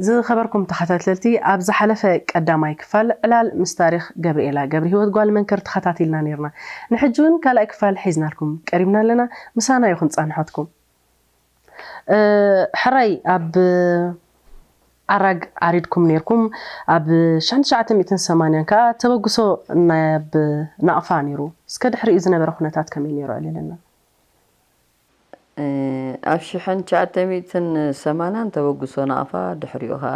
ዝኸበርኩም ተኸታተልቲ፣ ኣብ ዝሓለፈ ቀዳማይ ክፋል ዕላል ምስ ታሪኽ ገብርኤላ ገብረሂወት ጓል መንክር ተኸታቲልና ነይርና። ንሕጂ እውን ካልኣይ ክፋል ሒዝናልኩም ቀሪብና ኣለና። ምሳና ይኹን ጻንሖትኩም። እ፣ ሕራይ ኣብ ዓራግ ዓሪድኩም ነይርኩም፣ ኣብ ሽሕን ትሽዓተ ሚእትን ሰማንያን ከኣ ተበግሶ ናብ ናቕፋ ነይሩ። እስከ ድሕሪኡ ዝነበረ ኩነታት ከመይ ነይሩ? ኣዕልለና። እ፣ ኣብ ሽሕን ትሽዓተ ሚእትን ሰማንያን ተበግሶ ናቕፋ፣ ድሕሪኡ ኸኣ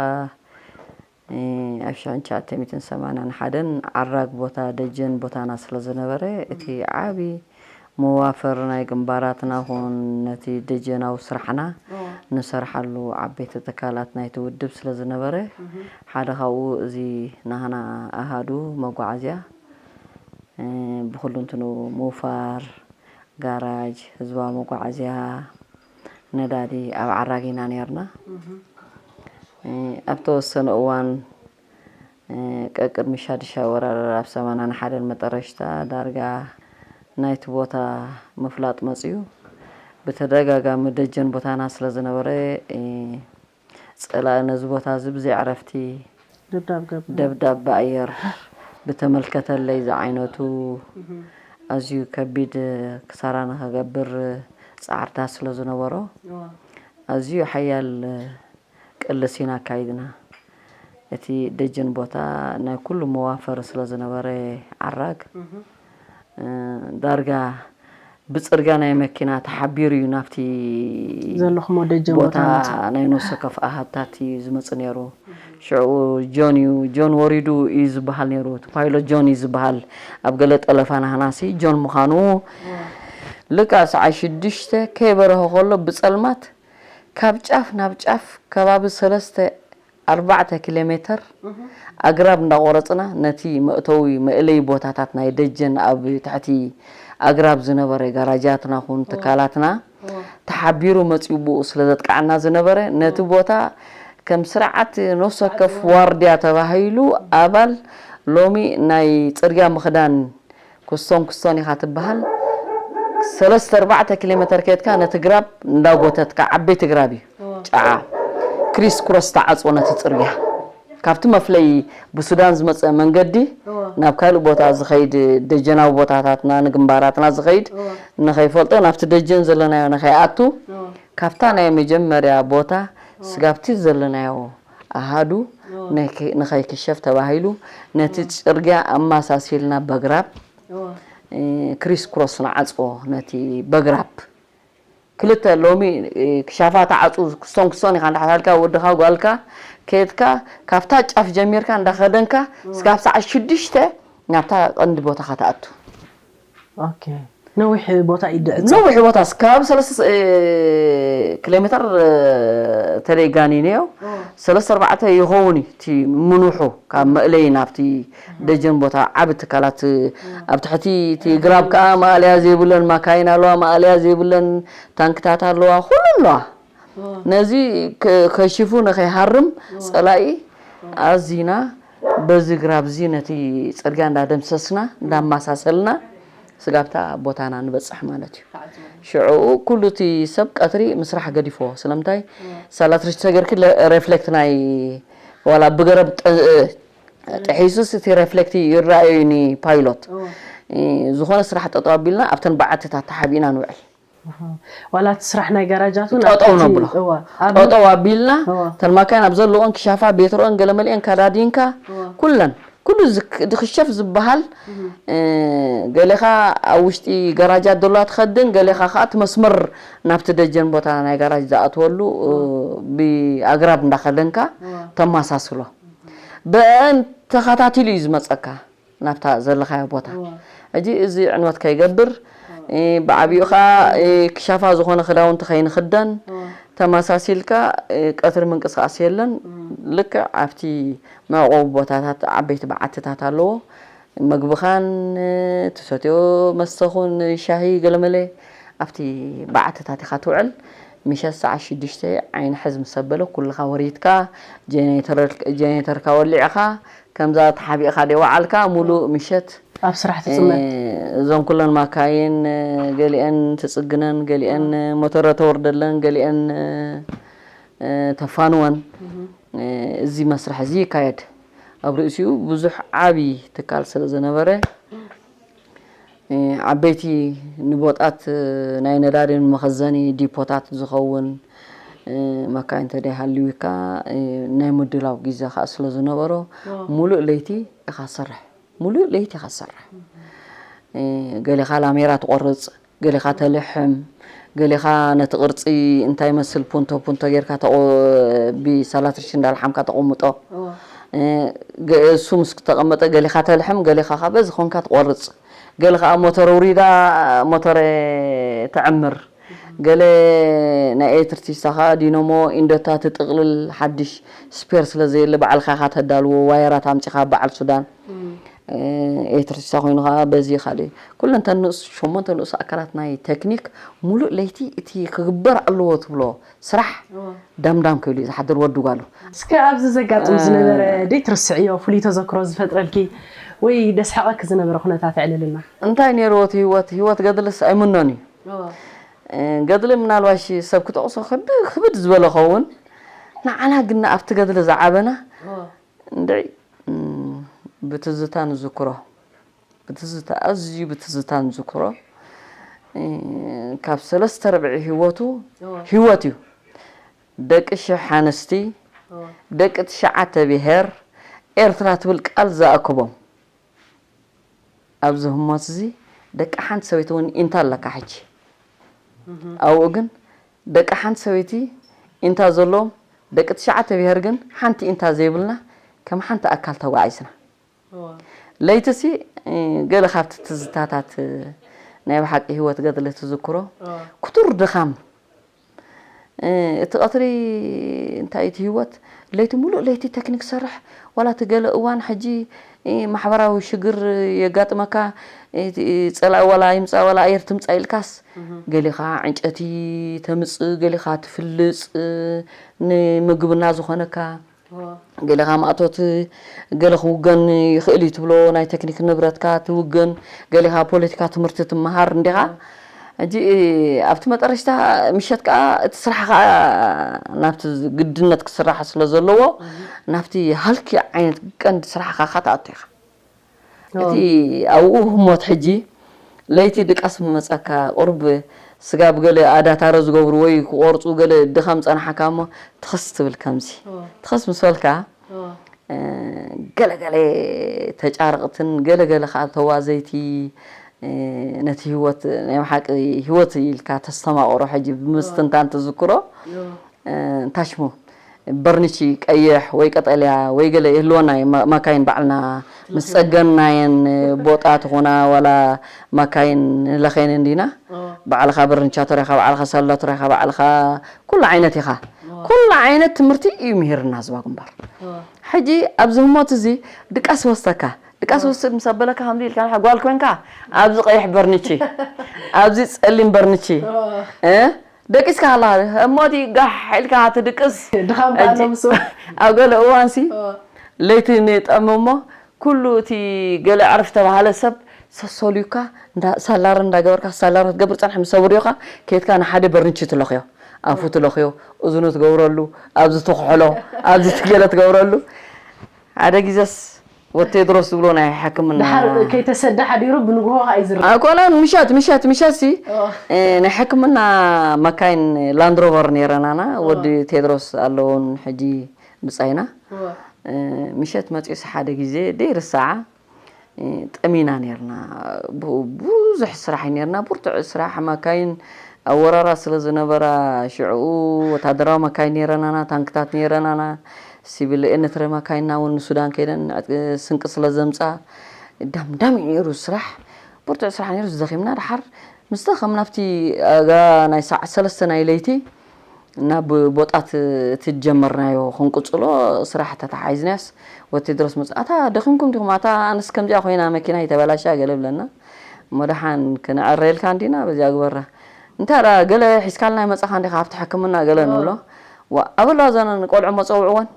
እ፣ ኣብ ሽሕን ትሽዓተ ሚእትን ሰማንያን ሓደን ዓራግ ቦታ ደጀን ቦታና ስለ ዝነበረ፣ እቲ ዓቢ መዋፈር ናይ ግንባራትና ኹን ነቲ ደጀናዊ ስራሕና ንሰርሓሉ ዓበይቲ ትካላት ናይቲ ውድብ ስለ ዝነበረ፣ ሓደ ካብኡ እዚ ናህና ኣሃዱ መጓዓዝያ፣ እ፣ ብኹሉ እንትኑ ምውፋር፣ ጋራጅ፣ ህዝባዊ መጓዓዝያ፣ ነዳዲ ኣብ ዓራግ ኢና ነይርና። እ፣ ኣብ ተወሰነ እዋን፣ እ፣ ቀቅድሚ ሻድሻይ ወራር ኣብ ሰማንያን ሓደን መጠረሽታ ዳርጋ ናይቲ ቦታ ምፍላጥ መጽዩ። ብተደጋጋሚ ደጀን ቦታና ስለ ዝነበረ፣ እ፣ ጸላኢ ነዚ ቦታ እዚ ብዘይ ዕረፍቲ ደብዳብ ገብር። ደብዳብ ብኣየር ብተመልከተለይ ዝዓይነቱ ኣዝዩ ከቢድ ክሳራ ንኸገብር ጻዕርታት ስለ ዝነበሮ፣ ኣዝዩ ሓያል ቅልስ ኢና ኣካይድና። እቲ ደጀን ቦታ ናይ ኩሉ መዋፈሪ ስለ ዝነበረ ዓራግ፣ እ፣ ዳርጋ ብጽርግያ ናይ መኪና ተሓቢሩ እዩ ናብቲ ዘለኹሞ ደጀን ቦታ ቦታ መጽእ። ናይ ነፍሲ ወከፍ ኣሃድታት እዩ ዝመጽእ ነይሩ። ሽዑ ጆን እዩ፣ ጆን ወሪዱ እዩ ዝበሃል ነይሩ። እቲ ፓይሎት ጆን እዩ ዝበሃል። ኣብ ገለ ጠለፋ ናህናሲ ጆን ምዃኑ ልክዕ ሰዓት ሽዱሽተ ከይበረኸ ከሎ ብጸልማት ካብ ጫፍ ናብ ጫፍ ከባቢ ሰለስተ ኣርባዕተ ኪሎ ሜተር ኣግራብ እንዳቆረፅና ነቲ መእተዊ መእለይ ቦታታት ናይ ደጀን ኣብ ትሕቲ ኣግራብ ዝነበረ ጋራጃትና ኹን ትካላትና ተሓቢሩ መፂኡ ብኡ ስለ ዘጥቃዓና ዝነበረ ነቲ ቦታ ከም ስርዓት ነፍሲ ወከፍ ዋርድያ ተባሂሉ ኣባል ሎሚ ናይ ፅርግያ ምኽዳን ክስቶን ክስቶን ኢኻ ትበሃል። ሰለስተ ኣርባዕተ ኪሎ ሜተር ከድካ ነቲ ግራብ እንዳጎተትካ ዓበይቲ ግራብ እዩ ጫዓ ክሪስ ክሮስ ተዓፅዎ ነቲ ፅርግያ ካብቲ መፍለይ ብሱዳን ዝመፀ መንገዲ ናብ ካልእ ቦታ ዝኸይድ ደጀናዊ ቦታታትና ንግንባራትና ዝኸይድ ንኸይፈልጦ ናብቲ ደጀን ዘለናዮ ንኸይኣቱ ካብታ ናይ መጀመርያ ቦታ ስጋብቲ ዘለናዮ ኣሃዱ ንኸይክሸፍ ተባሂሉ ነቲ ፅርግያ ኣመሳሲልና በግራብ ክሪስ ክሮስ ንዓፅዎ ነቲ በግራብ ክልተ ሎሚ ክሻፋ ተዓፁ ክስቶን ክስቶን ኢኻ እንዳሓታልካ ወድኻ ጓልካ ከየድካ ካብታ ጫፍ ጀሚርካ እንዳኸደንካ ስጋብ ሰዓት ሽዱሽተ ናብታ ቀንዲ ቦታኻ ትኣቱ ኦኬ ነዊሕ ቦታ እዩ ድዕፀ ነዊሕ ቦታ እስካብ ሰለስተ ኪሎ ሜትር ተደይ ጋኒነዮ ሰለስተ ኣርባዕተ ይኸውን እዩ እቲ ምንውሑ ካብ መእለይ ናብቲ ደጀን ቦታ ዓብ ትካላት ኣብ ትሕቲ እቲ ግራብ ከዓ ማእለያ ዘይብለን ማካይን ኣለዋ ማእለያ ዘይብለን ታንክታት ኣለዋ ኩሉ ኣለዋ ነዚ ከሽፉ ንኸይሃርም ፀላኢ ኣዚና በዚ ግራብ እዚ ነቲ ፅርግያ እንዳደምሰስና እንዳማሳሰልና ስጋብታ ቦታና ንበፅሕ ማለት እዩ። ሽዑኡ ኩሉ እቲ ሰብ ቀትሪ ምስራሕ ገዲፍዎ። ስለምንታይ ሳላትሪሽ ተገርኪ ሬፍሌክት ናይ ዋላ ብገረብ ጥሒሱስ እቲ ሬፍሌክት ይረኣዩ ኒ ፓይሎት ዝኾነ ስራሕ ጠጠው ኣቢልና ኣብተን በዓትታት ተሓቢእና ንውዕል። ዋላ እቲ ስራሕ ናይ ጋራጃት እውን ኣብ ጠጠው ትሕቲ- ነብሎ። እዋ፣ ኣብ- ጠጠው ኣቢልና እዋ። እተን ማካይን ኣብ ዘለዎን ክሻፋ ቤትሮን ገለመሊአን ካዳዲንካ እዋ። ኩለን ኩሉ ዝክ- ዝክሸፍ ዝበሃል እ፣ ገሌኻ ኣብ ውሽጢ ገራጃት ዘለዋ ትኸድን ገሌኻ ከዓ እቲ መስመር ናብቲ ደጀን ቦታ ናይ ጋራጅ ዝኣትወሉ እ፣ ብኣግራብ እንዳኸደንካ እዋ። ተመሳስሎ ብአን ተኸታቲሉ እዩ ዝመፀካ ናብታ ዘለኻዮ ቦታ ሕጂ እዚ ዕንወት ከይገብር ብዓብኡ ከዓ ክሻፋ ዝኾነ ክዳውንቲ ከይንኽደን ተመሳሲልካ ቀትሪ ምንቅስቃስ የለን ልክዕ ኣብቲ መዕቆቢ ቦታታት ዓበይቲ በዓትታት ኣለዎ መግብኻን ትሰትዮ መስተኹን ሻሂ ገለመለ ኣብቲ በዓትታት ኢኻ ትውዕል ምሸት ሰዓት ሽዱሽተ ዓይኒ ሕዝ ምስ ኣበለ ኩልኻ ወሪድካ ጀኔተርካ ወሊዕኻ ከምዛ ተሓቢእኻ ደይ ወዓልካ ሙሉእ ምሸት ኣብ ስራሕ ትፅመድ እዞን ኩለን ማካይን ገሊአን ትፅግነን ገሊአን ሞተረ ተወርደለን ገሊአን ተፋንወን እዚ መስርሕ እዚ ይካየድ። ኣብ ርእሲኡ ብዙሕ ዓቢ ትካል ስለ ዝነበረ፣ ዓበይቲ ንቦጣት ናይ ነዳዲ መኸዘኒ ዲፖታት ዝኸውን መካይን ተደይሃልዩካ ናይ ምድላው ግዜ ከዓ ስለ ዝነበሮ፣ ሙሉእ ለይቲ ኢኻ ትሰርሕ። ሙሉእ ለይቲ ኢኻ ትሰርሕ። ገሊኻ ላሜራ ትቆርጽ፣ ገሊኻ ተልሕም፣ ገሊኻ ነቲ ቅርጺ እንታይ መስል ፑንቶ ፑንቶ ጌርካ ተቆ-፣ ብሳላትርሽ እንዳልሓምካ ተቐምጦ። ገ-፣ እሱ ምስ ተቐመጠ ገሊኻ ተልሕም፣ ገሊኻ ካብ በዚ ኮንካ ትቆርጽ። ገለ ከዓ ሞተር ውሪዳ ሞተር ትዕምር። ገለ ናይ ኤሌክትሪሲቲስታ ከዓ ዲኖሞ ኢንዶታ ትጥቕልል፣ ሓድሽ ስፔር ስለ ዘየለ ባዕልኻ ኢኻ ተዳልዎ፣ ዋየራት ኣምጺኻ በዓል ሱዳን። ኤሌክትሪሲስታ ኮይኑ ከዓ በዚ ካልእ ኩለንተንኡ ሸሞንተ ንኡስ ኣካላት ናይ ቴክኒክ ሙሉእ ለይቲ እቲ ክግበር ኣለዎ ትብሎ ስራሕ ዳምዳም ክብል እዩ ዝሓድር ወዲ ጓሉ። እስከ ኣብዚ ዘጋጥም ዝነበረ ደይትርስዕዮ ፍሉይ ተዘክሮ ዝፈጥረልኪ ወይ ደስሕቐኪ ዝነበረ ኩነታት ኣዕልልና። እንታይ ነይርዎ እቲ ህይወት? ህይወት ገድልስ ኣይምኖን እዩ። ገድሊ ምናልባሽ ሰብ ክጠቕሶ ክብድ ዝበለ ኸውን፣ ንዓና ግን ኣብቲ ገድሊ ዝዓበና እንድዒ ብትዝታ ንዝክሮ። ብትዝታ፣ ኣዝዩ ብትዝታ ንዝክሮ። ካብ ሰለስተ ርብዒ ህይወቱ፣ ህይወት እዩ። ደቂ ሽሕ ኣንስቲ፣ ደቂ ትሽዓተ ብሄር ኤርትራ ትብል ቃል ዝኣከቦም። ኣብዚ ህሞት እዚ ደቂ ሓንቲ ሰበይቲ እውን ኢንታ ኣለካ ሕጂ። ኣብኡ ግን ደቂ ሓንቲ ሰበይቲ ኢንታ ዘለዎም፣ ደቂ ትሽዓተ ብሄር ግን ሓንቲ ኢንታ ዘይብልና ከም ሓንቲ ኣካል ተጓዒዝና። ለይትሲ ገለ ካብቲ ትዝታታት ናይ ብሓቂ ህይወት ገድሊ ትዝክሮ። ክቱር ድኻም። እቲ ቀትሪ እንታይ እቲ ህይወት ለይቲ ሙሉእ ለይቲ ቴክኒክ ሰርሕ። ዋላ እቲ ገለ እዋን ሕጂ ማሕበራዊ ሽግር የጋጥመካ። ጸላኢ ዋላ ይምጻእ ዋላ ኣየር ትምጻእ ኢልካስ፣ ገሊኻ ዕንጨቲ ተምጽእ፣ ገሊኻ ትፍልጽ፣ ንምግብና ዝኾነካ፣ ገሊኻ ማእቶት፣ ገለ ክውገን ይኽእል እዩ ትብሎ ናይ ቴክኒክ ንብረትካ ትውገን፣ ገሊኻ ፖለቲካ ትምህርቲ ትመሃር እንዲኻ። ሕጂ ኣብቲ መጠረሽታ ምሸት ከኣ እቲ ስራሕ ከኣ ናብቲ ግድነት ክስራሕ ስለ ዘለዎ፣ ናብቲ ሃልኪ ዓይነት ቀንዲ ስራሕኻ ከኣ ትኣቱ ኢኻ። እቲ ኣብኡ ህሞት ሕጂ ለይቲ ድቃስ ምመጻካ፣ ቁሩብ ስጋ ብገለ ኣዳታረ ዝገብሩ ወይ ክቆርጹ ገለ ድኻም ጸናሓካ እሞ ትኽስ ትብል ከምዚ። ትኽስ ምስ በልካ፣ ገለገለ ተጫረቕትን ገለገለ ከኣ ተዋዘይቲ፣ ነቲ ህይወት ናይ ብሓቂ ህይወት ኢልካ ተስተማቕሮ ሕጂ ብምስትንታን ትዝክሮ። ታሽሙ በርንቺ ቀይሕ ወይ ቀጠልያ ወይ ገለ ይህልወና እዩ። ማ-፣ ማካይን ባዕልና ምስ ጸገንናየን ቦጣ ትኾና ዋላ ማካይን ንለኸየን እንዲና። ባዕልኻ በርንቻ ተረኻ፣ ባዕልኻ ሳላ ተረኻ፣ ባዕልኻ ኩሉ ዓይነት ኢኻ። ኩሉ ዓይነት ትምህርቲ እዩ ምሂርና ዝባ ግንባር። ሕጂ ኣብዚ ህሞት እዚ ድቃስ ወስተካ። ድቃስ ወስድ ምስ ኣበለካ ከምዚ ኢልካ፣ ጓል ኮንካ ኣብዚ ቀይሕ በርንቺ፣ ኣብዚ ጸሊም በርንቺ፣ እ? ደቂስካ ከለኻ እሞ እቲ ጋሕ ኢልካ ትድቅስ። ድኻም ከኣ ኣሎ ሕጂ ምስ ኣብ ገለ እዋንሲ ኦ። ለይቲ ንጠም እሞ ኩሉ እቲ ገለ ዕርፍ ተባሃለ ሰብ ሰሶልዩካ እንዳ-፣ ሳላር እንዳገበርካ ሳላር ክትገብር ጸንሕ ምስ ሰብርዮኻ ከይትካ ንሓደ በርንቺ ትለኽዮ፣ ኣፉ ትለኽዮ፣ እዝኑ ትገብረሉ፣ ኣብዚ ትኩሕሎ፣ ኣብዚ ትገለ ትገብረሉ። ሓደ ግዜስ ወቴድሮስ ዝብሎ ናይ ሕክምና ድሓር ከይተሰደ ሓዲሩ ብንግሆ ከኣ ይዝረብ። ኣይኮነን፣ ምሸት፣ ምሸት፣ ምሸት ሲ፣ ኦ። እ፣ ናይ ሕክምና መካይን ላንድሮቨር ነይረናና፣ ኦ። ወዲ ቴድሮስ ኣለውን ሕጂ ብጻይና። ኦ። እ፣ ምሸት መጺኡስ ሓደ ግዜ ደይርሳዓ፣ እ፣ ጠሚና ነይርና። ቡ-፣ ብዙሕ ስራሕ እዩ ነይርና፣ ብርቱዕ ስራሕ፣ መካይን ኣወራራ ስለ ዝነበራ፣ ሽዕኡ ወታደራዊ መካይን ነይረናና፣ ታንክታት ነይረናና፣ ሲቪል ኤርትራ መካይንና እውን ንሱዳን ከይደን ዕጥ-፣ ስንቂ ስለ ዘምጻ ዳም ዳም እዩ ነይሩ ስራሕ። ብርቱዕ ስራሕ ነይሩ፣ ዝደኺምና። ደሓር ምስ ደኸምና ኣብቲ ኣጋ ናይ ሰዓት ሰለስተ ናይ ለይቲ ናብ ቦጣት እቲ ዝጀመርናዮ ክንቅጽሎ ስራሕ ተተሓሒዝናዮስ ወቴድሮስ መጽ-፣ "ኣታ ደኺምኩም ዲኹም? ኣታ ኣነስ ከምዚኣ ኮይና መኪና ይተበላሻ" ገለ ብለና። እሞ ደሓን ክነዕረየልካ እንዲና በዚኣ ግበራ። እንታይ ደኣ ገለ ሒዝካልና ይመጻኻ እንዲኻ ኣብቲ ሕክምና ገለ ንብሎ። ዋ፣ ኣበላ እዘን ቆልዑ መጸውዕወን።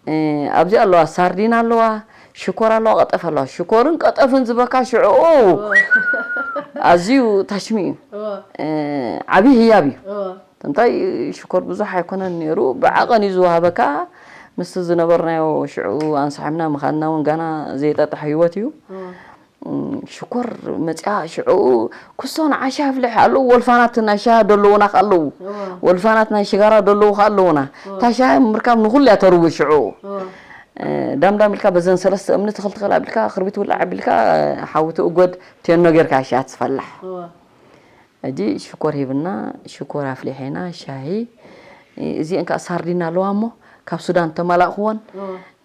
እ፣ ኣብዚ ኣለዋ፣ ሳርዲን ኣለዋ፣ ሽኮር ኣለዋ፣ ቀጠፍ ኣለዋ። ሽኮርን ቀጠፍን ዝበካ ሽዑ ኣዝዩ ታሽሚ እዩ። እ፣ ዓብዪ ህያብ እዩ። እንታይ ሽኮር ብዙሕ ኣይኮነን ነይሩ፣ ብዓቐን እዩ ዝወሃበካ። ምስቲ ዝነበርናዮ ሽዑ ኣንሳሒብና ምኻድና እውን ጋና ዘይጠጥሕ ህይወት እዩ። እም፣ ሽኮር መፅያ ሽዑ ኩሶ ንዓሻ ኣፍልሕ ኣለዉ። ወልፋናት ናይ ሻሂ ደለዉና ከ ኣለዉ። ወልፋናት ናይ ሽጋራ ደለዉ ከ ኣለዉና። እታ ሻሂ ምርካብ ንኹሉ እያ ተርዊ ሽዑ። እ፣ ዳምዳም ኢልካ በዘን ሰለስተ እምኒ ትኽል ትኽል ኣቢልካ ክርቢት ውላዕ ኣቢልካ ሓዊ ትእጎድ ቴኖ ጌርካ ሻሂ ትፈላሕ። ሕጂ ሽኮር ሂብና ሽኮር ኣፍሊሐና ሻሂ። እዚአን ከዓ ሳርዲን ኣለዋ እሞ ካብ ሱዳን ተማላእክወን።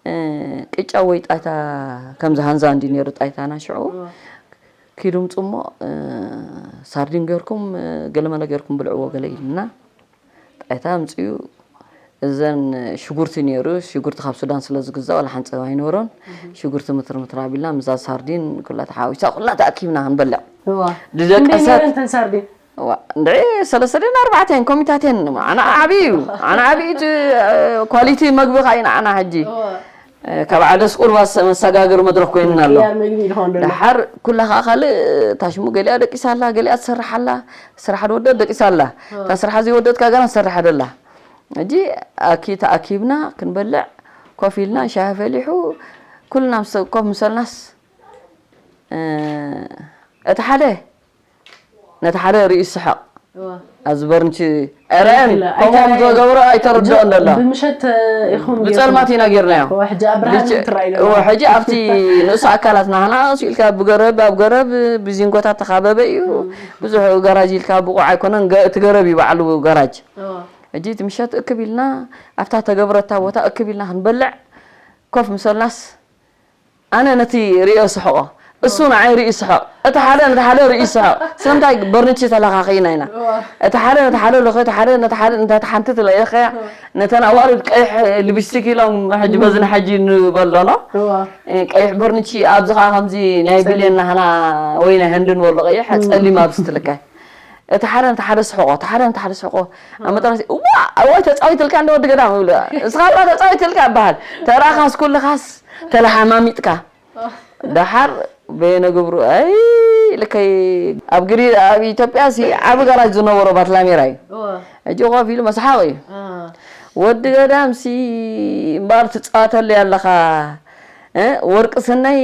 እ፣ ቅጫ ወይ ጣይታ ከምዚ ሃንዛ እንዲ ነይሩ ጣይታና ሽዑ። ኪዱ ምፁ እሞ እ፣ ሳርዲን ጌርኩም እ፣ ገለመለ ጌርኩም ብልዕዎ ገለ ኢልና ጣይታ ኣምፅኡ። እዘን ሽጉርቲ ነይሩ፣ ሽጉርቲ ካብ ሱዳን ስለ ዝግዛእ ዋላ ሓንፀብ ኣይነበሮን። ሽጉርቲ ምትር ምትር ኣቢልና ምዛ ሳርዲን ኩላ ተሓዊሳ ኩላ ተኣኪብና ክንበልዕ። እዋ። ድደቀሰት። ክንደይ ነይረን እተን ሳርዲን? እዋ፣ እንድዒ ሰለስተ ድን ኣርባዕተ እየን ኮሚታት እየን። ኣነ ዓብዪ እዩ። ኣነ ዓብዪ እቲ እ፣ ኳሊቲ መግቢ ከዓ ኢና ኣና ሕጂ። እዋ። እ፣ ካብ ዓደስ ቁልባስ መሰጋገሪ መድረኽ ኮይንና ኣሎ። ቅያር መግቢ ኢልካ እንዶ ኣሎ። ደሓር ኩላ ከዓ ካልእ ታሽሙ ገሊኣ ደቂሳ ኣላ፣ ገሊኣ ትሰርሕ ኣላ፣ ስራሕ ዝወደት ደቂሳ ኣላ። እታ ስራሕ ዘይወደትካ ገና ትሰርሕ ኣደላ። ሕጂ ኣኪ ተኣኪብና ክንበልዕ ኮፍ ኢልና ሻሂ ፈሊሑ ኩልና ምስ ኮፍ ምሰልናስ እ፣ እቲ ሓደ ነቲ ሓደ ርእዩ ይስሕቕ። እዋ። ኣብዚ በርንቺ ዕረን ኣይተረኣየን። ከምኦም ተገብሮ ኣይተረድኦን ደሎ። ብምሸት ኢኹም ጌርኩም። ብጸልማት ኢና ጌርናዮ። እዋ፣ ሕጂ ኣብ ብርሃን ብጭ-፣ ትረኣዩ እዋ፣ ደለኹም። ሕጂ ኣብቲ ንእሱ ኣካላት ናህና እሱ ኢልካ ብገረብ ኣብ ገረብ ብዚንጎታት ተኻበበ እዩ። ብዙሕ ገራጅ ኢልካ ብቑዕ ኣይኮነን፣ ገ-፣ እቲ ገረብ እዩ ባዕሉ ገራጅ። እዋ። ሕጂ እቲ ምሸት እክብ ኢልና ኣብታ ተገብረታ ቦታ እክብ ኢልና ክንበልዕ ኮፍ ምሰልናስ ኣነ ነቲ ርእዮ ስሕቆ፣ እሱ ንዓይ ርእዩ ስሕቕ። እቲ ሓደ ነቲ ሓደ ርእዩ ስሕቕ። ስለምንታይ በርንቺ ተለኻኺና ኢና። እዋ። እቲ ሓደ ነቲ ሓደ ለኸ፣ እቲ ሓደ ነቲ ሓደ፣ እንተ ሓንቲ ትለኢኸያ፣ ነተን ኣዋልድ ቀይሕ ሊፕስቲክ ኢሎም ሕጂ በዚ ንሕጂ ንበሎኖ። እዋ። ቀይሕ በርንቺ ኣብዚ ኸዓ ከምዚ ናይ ጸሊም። ብሌን ናህና ወይ ናይ ህንዲ ንበሎ ቀይሕ፣ ጸሊም ኣብዚ ትልከ። እቲ ሓደ ነቲ ሓደ ስሕቆ፣ እቲ ሓደ ነቲ ሓደ ስሕቆ። ኣብ መጠረሲ፣ "እዋ፣ እዋይ ተጻዊትልካ እንደ ወዲ ገዳም" ይብሉ። "እስኻ እባ ተጻዊትልካ" ይበሃል። ተራኻስ ኩልኻስ ተለሓማሚጥካ። ደሓር በየነ ገብሩ፣ ኣይ፣ ልከይ ኣብ ግሪ-፣ ኣብ ኢትዮጵያ ሲ ዓቢ ጋራጅ ዝነበሮ ባትላሜራ እዩ። እዋ። ሕጂ ኮፍ ኢሉ መስሓቕ እዩ። አ። "ወዲ ገዳም ሲ እምበኣር ትጻወተሉ ኣለኻ። እ፣ ወርቂ ስነይ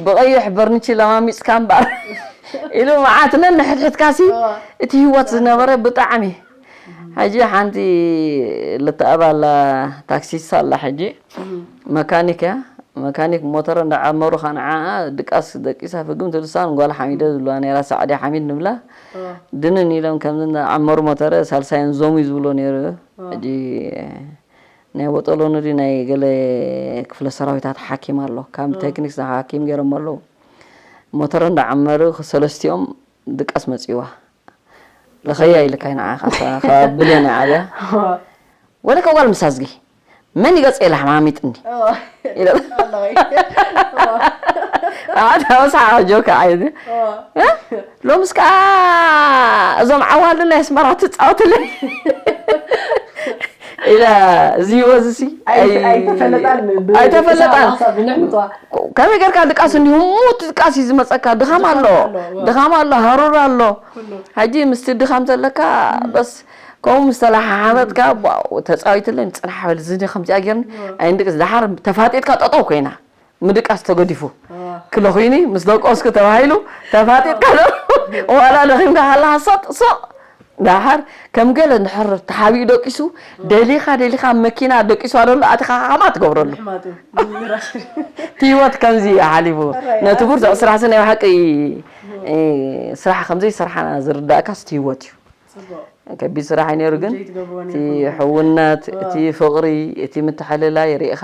ብቐይሕ በርንቺ ለማሚጽካ እምበኣር" ኢሉ መዓት ነንሕድሕድካ ሲ እዋ። እቲ ህይወት ዝነበረ ብጣዕሚ። ሕጂ ሓንቲ ልትኣብ ኣላ፣ ታክሲስ ኣላ ሕጂ። እም። መካኒክ እያ። መካኒክ ሞተር እንዳዓመሩ ኸዓ ንዓኣ ድቃስ ደቂሳ ፍግም ትብል፣ ንሳ ንጓል ሓሚደ ዝብልዋ ነይራ፣ ሳዕዲ ሓሚድ ንብላ። እዋ። ድንን ኢሎም ከምዚ እንዳዓመሩ ሞተረ ሳልሳይን ዞሙ እዩ ዝብሎ ነይሩ። እዋ። ሕጂ ናይ ወጠሎ ንዲ ናይ ገለ ክፍለ ሰራዊታት ሓኪም ኣሎ። ካብ እዋ። ቴክኒክ ሓኪም ገይሮም ኣለዉ። ሞተር እንዳዓመሩ ሰለስቲኦም ድቃስ መጺዋ። ለኸያ ኢልካ ንዓኻ፣ ኸ-፣ ካብ ብሌን ዓብያ። እዋ። ወለከ ጓል ምሳዝጊ፣ መን ይገጽ የላ ማሚጥኒ? እዋ። ኢለ። ኣለኸይ። እዋ። ኣታ ወስሓ ጆካ ዓይነት። እዋ። እ? ሎምስ ከኣ እዞም ዓዋሉ ናይ ኣስመራ ትጻወትለይ። ኢለ፣ እዚ ወዚ ሲ፣ ኣይ-፣ ኣይ-፣ ኣይተፈለጣን፣ ብ-፣ ኣይተፈለጣን። ብሳዕባ ሳብ ብልሕ ምጥዋ። ከመይ ጌርካ ድቃስ እንዲሁ፣ ሙት ድቃስ እዩ ዝመጸካ። ድኻም ኣሎ። ድኻም ኣሎ፣ እዋ። ድኻም ኣሎ፣ ሃሩር ኣሎ። ኩሉ። ሕጂ ምስቲ ድኻም ዘለካ፣ በስ፣ ከምኡ ምስ ተለሓሓመትካ፣ ዋው፣ ተጻዊትለይ፣ ጽናሕ በል፣ እዚ ከምዚኣ ጌርኒ፣ እዋ። ኣይንድቅስ፣ ደሓር ተፋጢጥካ ጠጠው ኮይና። ምድቃስ ተገዲፉ። እዋ። ክሎ ኹይኒ፣ ምስ ደቀስኩ ተባሂሉ፣ ተፋጢጥካ ዶ? ዋላ ደኺምካ ሃለኻ፣ ሰጥ፣ ሶቕ። ደሓር፣ ከም ገለ እንድሕር ተሓቢኡ ደቂሱ፣ ደሊኻ፣ ደሊኻ ኣብ መኪና ደቂሱ ኣሎ፣ ኣቲኻ ከማ ትገብረሉ። ምሕማጡ፣ ምራሽ። እቲ ህይወት ከምዚ እዩ ሓሊፉ። ሕራይ፣ ነቲ ብርቱዕ ኣስሊ። ስራሕ ስነ ብሓቂ፣ እ፣ ስራሕ ከምዘይ ስራሕና ዝርዳእካስ እቲ ህይወት እዩ። ጽቡቕ። ከቢድ ስራሕ እዩ ነይሩ፣ ግን ዘይትገብሮ እቲ ነይርኩም። ሕውነት፣ እዋ። እቲ ፍቕሪ፣ እቲ ምትሕልላይ ርኢኻ፣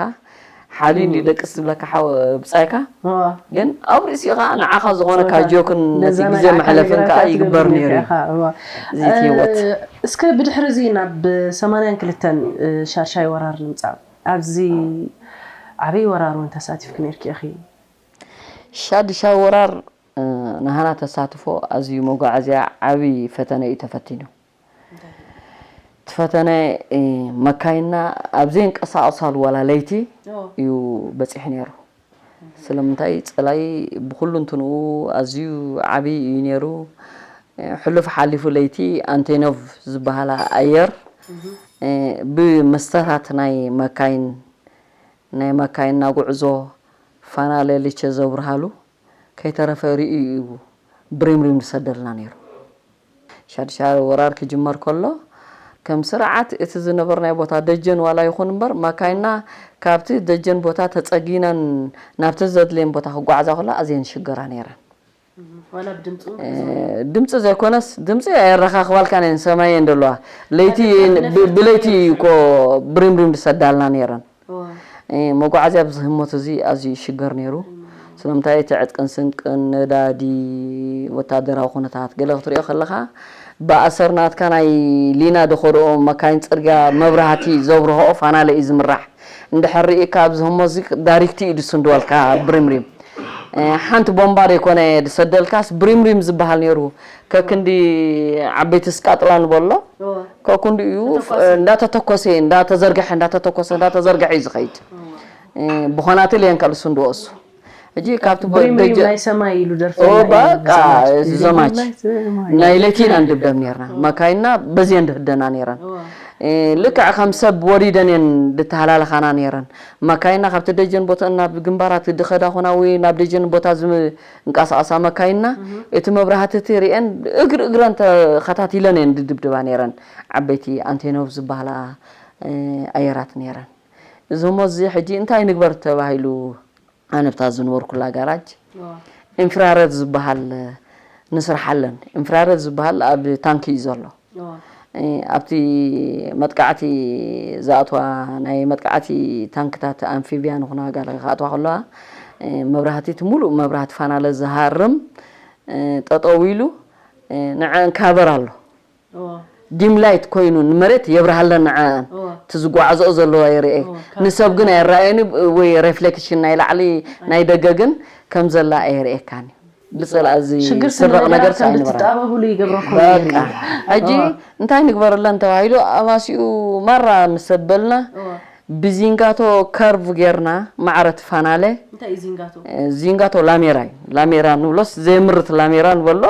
ሓልዩ እንዲ እም። ደቅስ ዝብለካ ሓው ብጻይካ፣ እዋ። ግን ኣብ ርእሲኡ ኸኣ ንዓኻ ዝኾነ እዋ። ካጆክን ነቲ ነዛ ግዜ ናይ ኣካል መሕለፍን ከኣ ነገራት ይግበር ትገብር ነይሩ እዩ። ነይርካ፣ እዋ። እዚ እቲ ህይወት። እ፣ እስከ ብድሕሪ እዚ ናብ ሰማንያን ክልተን፣ እ፣ ሻድሻይ ወራር ንምጻእ። ኣብዚ ዓብዪ ወራር እውን ተሳቲፍኪ ነይርኪ ኢኺ። ሻድሻይ ወራር፣ እ፣ ናህና ተሳትፎ ኣዝዩ መጓዓዝያ ዓብዪ ፈተነ እዩ ተፈቲኑ። እንታይ? እቲ ፈተነ፣ እ፣ መካይንና ኣብ ዘይንቀሳቐሳሉ ዋላ ለይቲ ኦ። እዩ በጺሑ ነይሩ። ስለምንታይ? ጸላኢ ብኹሉ እንትንኡ ኣዝዩ ዓብዪ እዩ ነይሩ። እ፣ ሕሉፍ ሓሊፉ ለይቲ ኣንቴኖቭ ዝበሃላ ኣየር ብመስተታት ናይ መካይን ናይ መካይንና ጉዕዞ ፋና ሌሊቸ ዘብርሃሉ ከይተረፈ ርእዩ እዩ ብሪምሪም ዝሰደልና ነይሩ። ሻድሻይ ወራር ክጅመር ከሎ ከም ስርዓት እቲ ዝነበርናይ ቦታ ደጀን ዋላ ይኹን እምበር መካይንና ካብቲ ደጀን ቦታ ተፀጊነን ናብቲ ዘድልየን ቦታ ክጓዓዛ ከሎ ኣዝየን ይሽገራ ነይረን። ዋላ ብድምፁ ድምፂ ዘይኮነስ ድምፂ ኣየረኻኽባልካን እየን ሰማይ እየን ዘለዋ። ለይቲ ብለይቲ እኮ ብሪምሪም ዝሰዳልና ነይረን። መጓዓዝያ ኣብዚ ህሞት እዚ ኣዝዩ ይሽገር ነይሩ። ስለምንታይ እቲ ዕጥቅን ስንቅን ነዳዲ ወታደራዊ ኩነታት ገለ ክትሪኦ ከለኻ ብኣሰር ናትካ ናይ ሊና ደኸድኦ መካይን ፅርግያ መብራህቲ ዘብርሆኦ ፋናለ እዩ ዝምራሕ። እንድሕር ርኢካ ኣብዚ ህሞት እዚ ዳሪክቲ እዩ ድስንድወልካ ብሪምሪም ሓንቲ ቦምባ ዘይኮነ ድሰደልካስ ብሪምሪም ዝበሃል ነይሩ። ከክንዲ ዓበይቲ ስቃጥላ ንበሎ ከክንዲ እዩ እንዳተተኮሰ እንዳተዘርገሐ እንዳተተኮሰ እንዳተዘርገሐ እዩ ዝኸይድ። ብኾናትል እየን ካልሱ እንድወሱ ሕጂ ካብቲ ብሪምሪም ናይ ሰማይ ኢሉ ደርፈ በቃ ዘማች ናይ ለይቲ ኢና ንድብደብ ነርና። መካይና በዚየን ድህደና ነይረን። ልክዕ ከም ሰብ ወሪደን እየን ድተሃላለኻና ነይረን። መካይና ካብቲ ደጀን ቦታ ናብ ግንባራት ድኸዳ ኾና ወይ ናብ ደጀን ቦታ ዝንቀሳቐሳ መካይና እቲ መብራህቲ እቲ ርእየን እግሪ እግረን ተኸታቲለን እየን ድድብድባ ነይረን። ዓበይቲ ኣንቴኖቭ ዝበሃላ ኣየራት ነይረን። እዚ እሞ እዚ ሕጂ እንታይ ንግበር ተባሂሉ ኣነ ብታ ዝነበርኩላ ጋራጅ ኢንፍራረድ ዝበሃል ንስርሓለን። ኢንፍራረድ ዝበሃል ኣብ ታንኪ እዩ ዘሎ። ኣብቲ መጥቃዕቲ ዝኣትዋ ናይ መጥቃዕቲ ታንክታት ኣንፊብያ ንኹና ጋር ክኣትዋ ከለዋ መብራህቲ እቲ ሙሉእ መብራህቲ ፋናለ ዝሃርም ጠጠው ኢሉ ንዐን ካቨር ኣሎ። ዲም ላይት ኮይኑ ንመሬት የብርሃለን ንዐኣን እቲ ዝጓዓዝኦ ዘለዋ የርኤ ንሰብ ግን ኣየረኣየኒ ወይ ሬፍሌክሽን ናይ ላዕሊ ናይ ደገ ግን ከም ዘላ ኣየርኤካን እዩ ብፅላእ እዚ ሽግር ስረቕ ነገር ስለዝነበረ ብትጣበብሉ ይገብረኩም በቃ ሕጂ እንታይ ንግበረለን ተባሂሉ ኣባሲኡ ማራ ምስ ሰበልና ብዚንጋቶ ከርቭ ጌርና ማዕረት ፋናለ እንታይ እዩ ዚንጋቶ ዚንጋቶ ላሜራ እዩ ላሜራ ንብሎስ ዘየምርት ላሜራ ንበሎ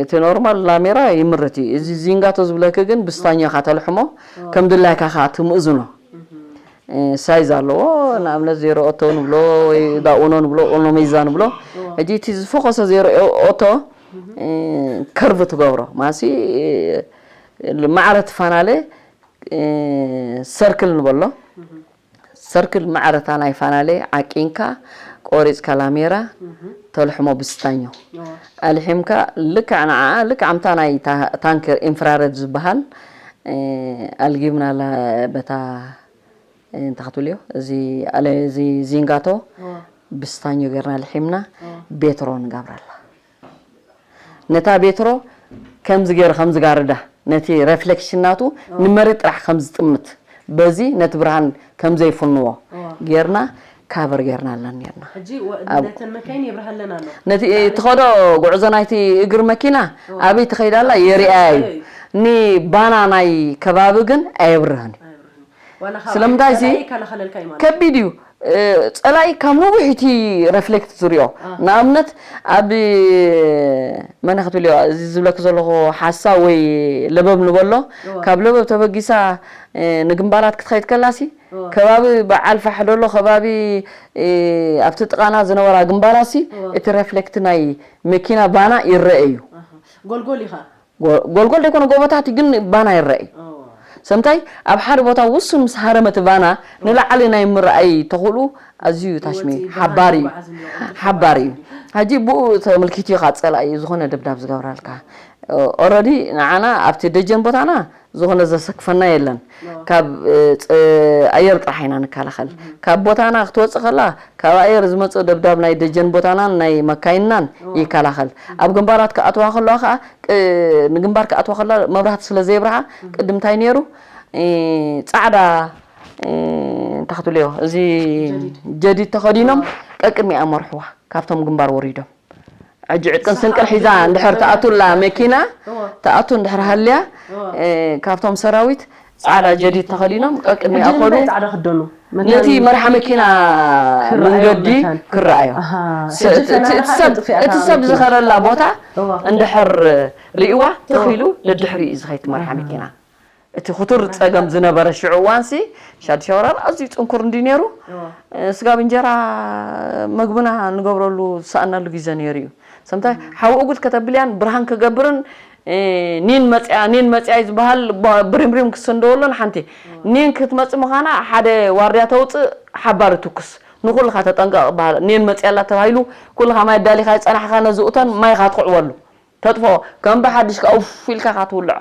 እቲ ኖርማል ላሜራ ይምርት እዩ። እዚ ዚንጋቶ ዝብለኪ ግን ብስታኛ ኢኻ ተልሕሞ ከም ድላይካ ኢኻ ትምእዝኖ። ሳይዝ ኣለዎ። ንኣብነት ዜሮ ኦቶ ንብሎ ወይ ዳኡኖ ንብሎ ኦኖሜዛ ንብሎ። ሕጂ እቲ ዝፈኾሰ ዜሮ ኦቶ ከርቭ ትገብሮ ማሲ ማዕረ ትፋናለ ሰርክል ንበሎ። ሰርክል ማዕረታ ናይ ፋናለ ዓቂንካ ቆሪፅካ ላሜራ ተልሕሞ ብስታኞ ኣልሒምካ ልክዕ ንዓኣ ልክዕ ኣምታ ናይ ታንከር ኢንፍራረድ ዝበሃል ኣልጊብና በታ እንታይ ክትብልዮ እዚ ዚንጋቶ ብስታኞ ጌርና ልሒምና ቤትሮ ንገብረላ። ነታ ቤትሮ ከምዚ ገይሩ ከም ዝጋርዳ ነቲ ረፍሌክሽን ናቱ ንመሬት ጥራሕ ከም ዝጥምት በዚ ነቲ ብርሃን ከም ዘይፍንዎ ጌርና ካቨር ጌርናለን ኔርና። ሕጂ ወ- ኣብ- ነተን መካይን የብርሃለን ኣሎ። ነቲ ትኸዶ ጉዕዞ ናይቲ እግር መኪና ኣበይ ትኸይድ ኣላ የሪኣያ እዩ። ኒ ባና ናይ ከባቢ ግን ኣየብርህን እዩ። ኣይብርህን። ዋላ ካብ ስለምንታይ ሲ- ጸላኢ ይከላኸለልካ እዩ ማለት እዩ። ከቢድ እዩ። እ፣ ጸላኢ ካብ ነዊሕ እቲ ረፍሌክት ዝሪኦ። ንኣብነት ኣብ መን ክትብልዮ እዚ ዝብለክ ዘለኹ ሓሳ ወይ ለበብ ንበሎ ካብ ለበብ ተበጊሳ እ፣ ንግንባራት ክትኸይድ ከላሲ ከባቢ በዓል ፋሕ ደሎ ከባቢ እ፣ ኣብቲ ጥቓና ዝነበራ ግንባራሲ እቲ ረፍሌክት ናይ መኪና ባና ይረአ እዩ። ጎልጎል ኢኻ ጎ- ጎልጎል ዘይኮነ ጎቦታት ግን ባና ይረአ እዩ። ሰምታይ ኣብ ሓደ ቦታ ውሱን ምስ ሃረመ እቲ ባና ንላዕሊ ናይ ምርኣይ ተኽእሉ ኣዝዩ ታሽሚ ሓባሪ እዩ። ሓባሪ እዩ። ሕጂ ብኡ ተመልኪቱ ኢኻ ጸላኢ ዝኾነ ደብዳብ ዝገብረልካ። ኦረዲ ንዓና ኣብቲ ደጀን ቦታና ዝኾነ ዘሰክፈና የለን። ካብ ኣየር ጥራሕ ኢና ንከላኸል። ካብ ቦታና ክትወፅእ ከላ ካብ ኣየር ዝመፅእ ደብዳብ ናይ ደጀን ቦታናን ናይ መካይንናን ይከላኸል። ኣብ ግንባራት ክኣትዋ ከለዋ ከዓ ንግንባር ክኣትዋ ከላ መብራህቲ ስለ ዘይብርሃ ቅድምታይ ነይሩ ፃዕዳ እንታይ ክትብልዮ እዚ ጀዲድ ተኸዲኖም ቀቅድሚኣ መርሕዋ ካብቶም ግንባር ወሪዶም። ሕጂ ዕጥቅን ስንቅን ሒዛ እንድሕር ትኣቱላ መኪና ትኣቱ እንድሕር ሃልያ ካብቶም ሰራዊት ፃዕዳ ጀዲድ ተኸዲኖም ቀቅድሚኣ ከዱ። ነቲ መርሓ መኪና መንገዲ ክረኣዮ እቲ ሰብ ዝኸደላ ቦታ እንድሕር ርእይዋ ተኺሉ ንድሕሪ እዩ ዝኸይድ መርሓ መኪና። እቲ ክቱር ጸገም ዝነበረ ሽዑ እዋንሲ ሻድሻ ወራር ኣዝዩ ጽንኩር እንዲ ነይሩ። ስጋብ እንጀራ መግብና ንገብረሉ ዝሰኣናሉ ግዜ ነይሩ እዩ። ሰምታይ ሓው እጉድ ከተብልያን ብርሃን ክገብርን ኒን መጽያ ኒን መጽያ ዝበሃል ብሪምሪም ክስንደወሎን ሓንቲ ኒን ክትመጽእ ምዃና ሓደ ዋርድያ ተውጽእ ሓባሪ ትኩስ ንኩልኻ ተጠንቀቕ በሃል ኒን መጽያ ኣላ ተባሂሉ ኩልኻ ማይ ኣዳሊኻ ይጸናሕኻ ነዚ እቶን ማይኻ ትኽዕወሉ ተጥፍኦ ከም ብሓድሽ ከኣ ውፍ ኢልካ ኢኻ ትውልዖ።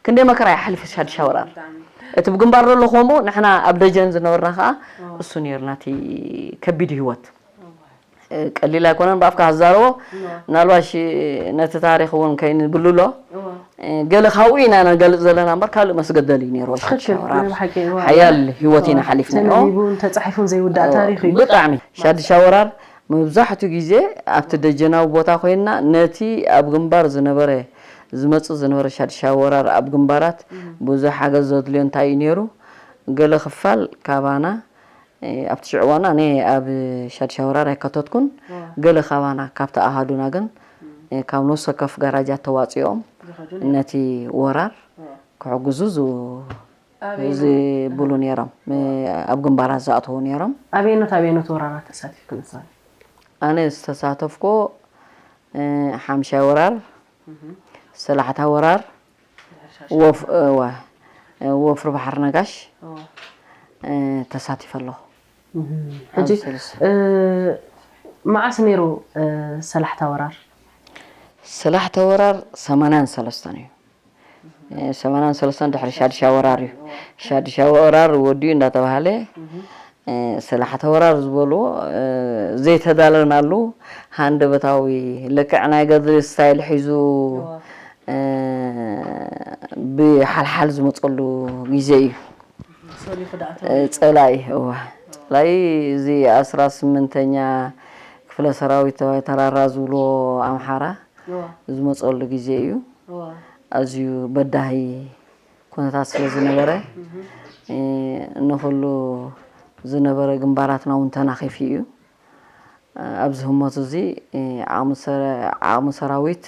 ክንደይ መከራ ይሓልፍ ሻድሻ ወራር። እቲ ብግንባር ዘሎ ከምኡ ንሕና ኣብ ደጀን ዝነበርና ከኣ እሱ ነይርና እቲ ከቢድ ህይወት። ቀሊል ኣይኮነን ብኣፍካ ዝዛረቦ ምናልባሽ ነቲ ታሪክ እውን ከይንብልሎ ገለ ካብኡ ኢና ነገልፅ ዘለና እምበር ካልእ መስገደል እዩ ነይሩ ሓያል ህይወት ኢና ሓሊፍናዮ። ብጣዕሚ ሻድሻ ወራር መብዛሕትኡ ግዜ ኣብቲ ደጀናዊ ቦታ ኮይንና ነቲ ኣብ ግንባር ዝነበረ ዝመፅእ ዝነበረ ሻድሻ ወራር ኣብ ግንባራት ብዙሕ ሓገዝ ዘድልዮ እንታይ እዩ ነይሩ? ገለ ክፋል ካባና ኣብቲ ሽዑ እዋን ኣነ ኣብ ሻድሻ ወራር ኣይካተትኩን። ገለ ካባና ካብቲ ኣሃዱና ግን ካብ ነፍሲ ወከፍ ጋራጃት ተዋፂኦም ነቲ ወራር ክሕግዙ ዝብሉ ነይሮም። ኣብ ግንባራት ዝኣተዉ ነይሮም። ኣበየኖት ኣበየኖት ወራራት ተሳቲፍክን ንስኽን? ኣነ ዝተሳተፍኩ ሓምሻይ ወራር፣ ሰላሕታ ወራር፣ ወፍሪ ባሕሪ ነጋሽ ተሳቲፈ ኣለኹ። ሕጂ መዓስ ነይሩ ሰላሕታ ወራር? ሰላሕታ ወራር ሰማንያን ሰለስተን እዩ። ሰማንያን ሰለስተን ድሕሪ ሻድሻ ወራር እዩ። ሻድሻ ወራር ወዲኡ እንዳተባሃለ ሰላሕታ ወራር ዝበልዎ ዘይተዳለናሉ ሃንደበታዊ ልክዕ ናይ ገድሊ ስታይል ሒዙ ብሓልሓል ዝመፀሉ ግዜ እዩ። ፀላኢ እዋ ፀላኢ እዚ ኣስራ ስምንተኛ ክፍለ ሰራዊት ተባይ ተራራ ዝብልዎ ኣምሓራ ዝመፀሉ ግዜ እዩ። ኣዝዩ በዳሂ ኩነታት ስለ ዝነበረ ንኹሉ ዝነበረ ግንባራትና እውን ተናኺፉ እዩ። ኣብዚ ህሞት እዚ ዓቕሚ ሰራዊት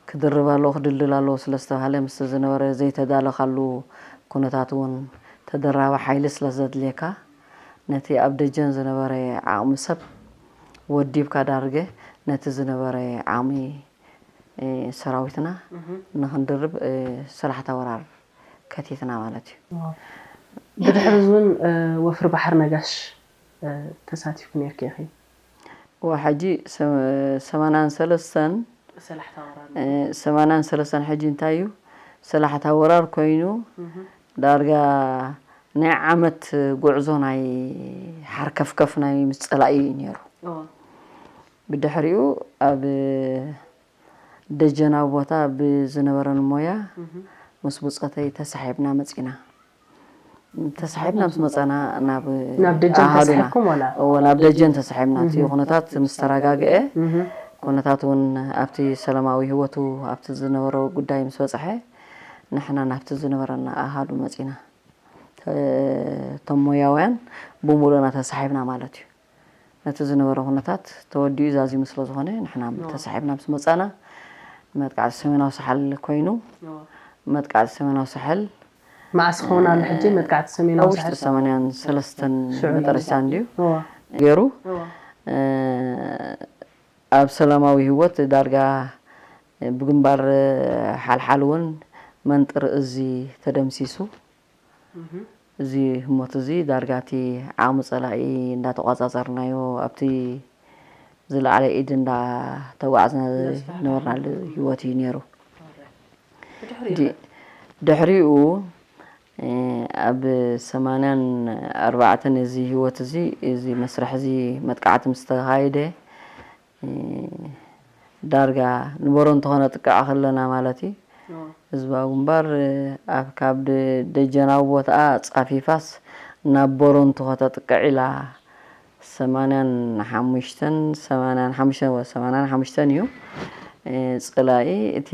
ክድርብ ኣለዎ ክድልድል ኣለዎ ስለ ዝተባሃለ ምስቲ ዝነበረ ዘይተዳለኻሉ ኩነታት እውን ተደራቢ ሓይሊ ስለ ዘድልየካ ነቲ ኣብ ደጀን ዝነበረ ዓቕሚ ሰብ ወዲብካ ዳርገ ነቲ ዝነበረ ዓቕሚ ሰራዊትና ንክንድርብ ሰላሕታ ወራር ከቲትና ማለት እዩ። ብድሕሪ እዚ እውን ወፍሪ ባሕሪ ነጋሽ ተሳቲፍኪ ነይርኪ ኢኺ። እወ ሕጂ ሰማንያን ሰለስተን ሰማንያን ሰለስተን ሕጂ እንታይ እዩ ሰላሕታ ወራር ኮይኑ ዳርጋ ናይ ዓመት ጉዕዞ ናይ ሓርከፍከፍ ናይ ምስ ፀላኢ እዩ ነይሩ። ብድሕሪኡ ኣብ ደጀናዊ ቦታ ብዝነበረኒ ሞያ ምስ ብጾተይ ተሳሒብና መጺና። ተሳሒብና ምስ መጻና ናብ ናብ ደጀን ኣሃዱና ተሳሒብኩም ወላ? እወ ናብ ደጀን ተሳሒብና እቲ ኩነታት ምስ ተረጋግአ ኩነታት እውን ኣብቲ ሰላማዊ ህይወቱ ኣብቲ ዝነበሮ ጉዳይ ምስ በጽሐ ንሕና ናብቲ ዝነበረና ኣሃዱ መጺና። እቶም ሞያውያን ብምሉእና ተሳሒብና ማለት እዩ። ነቲ ዝነበረ ኩነታት ተወዲኡ ዛዚሙ ስለ ዝኾነ ንሕና ተሳሒብና ምስ መጻና መጥቃዕቲ ሰሜናዊ ሳሕል ኮይኑ መጥቃዕቲ ሰሜናዊ ሳሕል መዓስ ክኸውን ኣሎ ሕጂ መጥቃዕቲ ሰሜናዊ ሳሕል? ሰማንያን ሰለስተን መጠረሽታ እንድዩ ገይሩ ኣብ ሰላማዊ ህይወት ዳርጋ ብግንባር ሓልሓል እውን መንጥር እዚ ተደምሲሱ። እዚ ህሞት እዚ ዳርጋ እቲ ዓቕሚ ጸላኢ እንዳተቋጻጸርናዮ ኣብቲ ዝለዓለ ኢድ እንዳተጓዕዝና ዝነበርናሉ ህይወት እዩ ነይሩ። ድሕሪኡ ኣብ ሰማንያን ኣርባዕተን እዚ ህይወት እዚ እዚ መስርሕ እዚ መጥቃዕቲ ምስ ተኻየደ ዳርጋ ንበሮንቶ ከነጥቅዕ ከለና ማለት እዩ። ህዝባዊ ግንባር ኣብ ካብ ደጀናዊ ቦታኣ ጻፊፋስ ናብ በሮንቶ ከተጥቅዕ ኢላ ሰማንያን ሓሙሽተን ሰማንያን ሓሙሽተን ወ ሰማንያን ሓሙሽተን እዩ ጸላኢ እቲ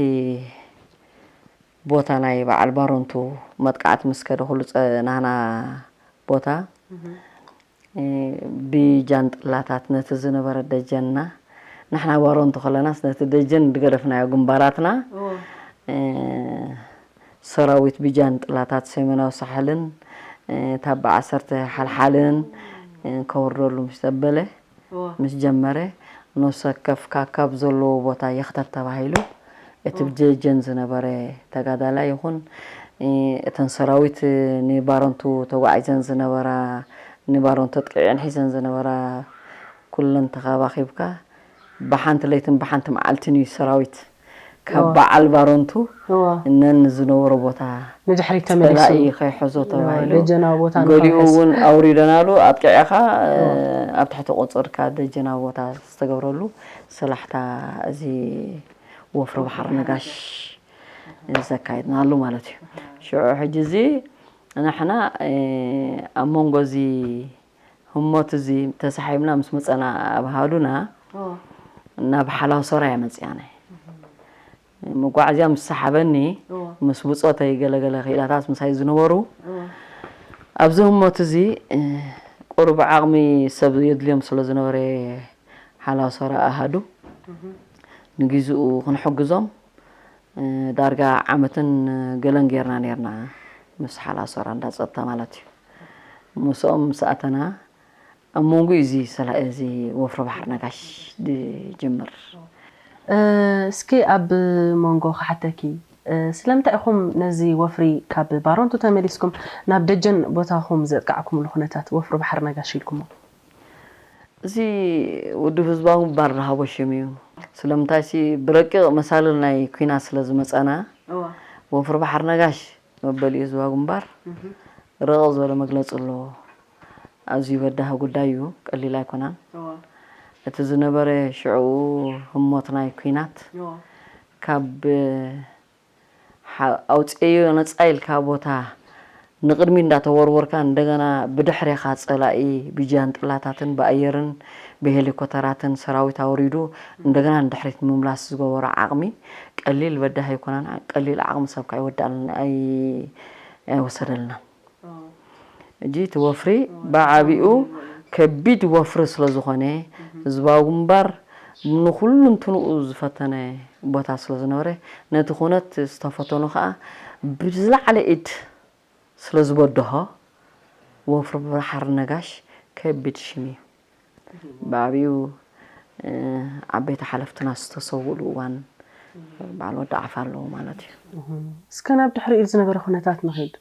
ቦታ ናይ በዓል ባሮንቱ መጥቃዕቲ ምስ ከደ ኩሉ ጸ ናህና ቦታ ብጃንጥላታት ነቲ ዝነበረ ደጀንና ንሕና ባሮንቱ ከለናስ ነቲ ደጀን ዝገደፍናዮ ግንባራትና ሰራዊት ብጃንጥላታት ሰሜናዊ ሳሕልን፣ እ፣ ታባ ዓሰርተ ሓልሓልን፣ እ፣ ከወርደሉ ምስ ተበለ፣ እዋ። ምስ ጀመረ፣ ነፍሲ ወከፍ ካካብ ዘለዎ ቦታ ይኽተት ተባሂሉ፣ እቲ እ። ብደጀን ዝነበረ ተጋዳላይ ይኹን፣ እ፣ እተን ሰራዊት ንባረንቱ ተጓዒዘን ዝነበራ፣ ንባረንቱ ተጥቂዐን ሒዘን ዝነበራ ኩለን ተኻባኺብካ፣ ብሓንቲ ለይትን ብሓንቲ መዓልትን እዩ ሰራዊት ካብ እዋ። በዓል ባረንቱ እዋ። እነን ዝነበሮ ቦታ ንድሕሪት ተመሊሱ። ጸላኢ ከይሕዞ እዋ፣ ተባሂሉ። ደጀናዊ ቦታ ገሊኡ ንኸውሕስ። እውን ኣውሪደናሉ፣ ኣጥቂዕኻ፣ እዋ። ኣብ ትሕቲ ቁጽርካ ደጀናዊ ቦታ ዝተገብረሉ ሰላሕታ እዚ ወፍሪ ባሕሪ ነጋሽ ዘካየድናሉ ማለት እዩ። ሽዑ ሕጂ እዚ ንሕና፣ እ፣ ኣብ መንጎ እዚ ህሞት እዚ ተሳሒብና ምስ መጸና ኣብ ሃዱና እዎ። ናብ ሓላው ሰራ እያ መጺኣነ። መጓዓዝያ ምስ ሰሓበኒ እዎ። ምስ ብጾተይ ገለገለ ክኢላታት ምሳይ ዝነበሩ እዎ። ኣብዚ ህሞት እዚ፣ እ፣ ቁሩብ ዓቕሚ ሰብ የድልዮም ስለ ዝነበረ ሓላው ሰራ ኣሃዱ እህ። ንግዜኡ ክንሕግዞም፣ እ፣ ዳርጋ ዓመትን ገለን ጌርና ኔርና ምስ ሓላው ሰራ እንዳ ጸጥታ ማለት እዩ። ምስኦም ምስ ኣተና ኣብ መንጎ እዚ ሰላ-፣ እዚ ወፍሪ ባሕሪ ነጋሽ ዝጅምር። እ፣ እስኪ ኣብ መንጎ ክሓተኪ፣ እ፣ ስለምንታይ ኢኹም ነዚ ወፍሪ ካብ ባረንቱ ተመሊስኩም ናብ ደጀን ቦታኹም ዘጥቃዕኩምሉ ኩነታት ወፍሪ ባሕሪ ነጋሽ ኢልኩሞ? እዚ ውድብ ህዝባዊ ግንባር ዝሃቦ ሽም እዩ። ስለምንታይሲ ብረቂቕ መሳልል ናይ ኲናት ስለ ዝመጸና፣ እዋ። ወፍሪ ባሕሪ ነጋሽ መበሊኡ ህዝባዊ ግንባር እህ። ረቕቕ ዝበለ መግለጺ ኣለዎ። ኣዝዩ በዳሂ ጉዳይ እዩ፣ ቀሊል ኣይኮነን። እዋ። እቲ ዝነበረ ሽዑ ህሞት ናይ ኲናት እዋ። ካብ ሓ-፣ ኣውፅኤዮ ነፃ ኢልካ ቦታ ንቕድሚ እንዳተወርወርካ እንደገና ብድሕሬኻ ፀላኢ ብጃንጥላታትን ብኣየርን ብሄሊኮተራትን ሰራዊት ኣውሪዱ እንደገና ንድሕሪት ንምምላስ ዝገበሮ ዓቕሚ ቀሊል በዳሂ ኣይኮነን። ቀሊል ዓቕሚ ሰብ ከ ኣይወዳእልን፣ ኣይ-፣ ኣይወሰደልናን። ሕጂ እቲ ወፍሪ ብዓቢኡ ከቢድ ወፍሪ ስለ ዝኾነ፣ ህዝባዊ ግንባር ንኹሉ እንትንኡ ዝፈተነ ቦታ ስለ ዝነበረ፣ ነቲ ኩነት ዝተፈተኑ ከኣ ብዝለዓለ ኢድ ስለ ዝበደሆ፣ ወፍሪ ባሕሪ ነጋሽ ከቢድ ሽም እዩ። ብዓቢኡ፣ እ፣ ዓበይቲ ሓለፍትና ዝተሰውእሉ እዋን በዓል ወዲ ዓፋ ኣለዉ ማለት እዩ። እህ። እስከ ናብ ድሕሪኡ ዝነበረ ኩነታት ንኺድ።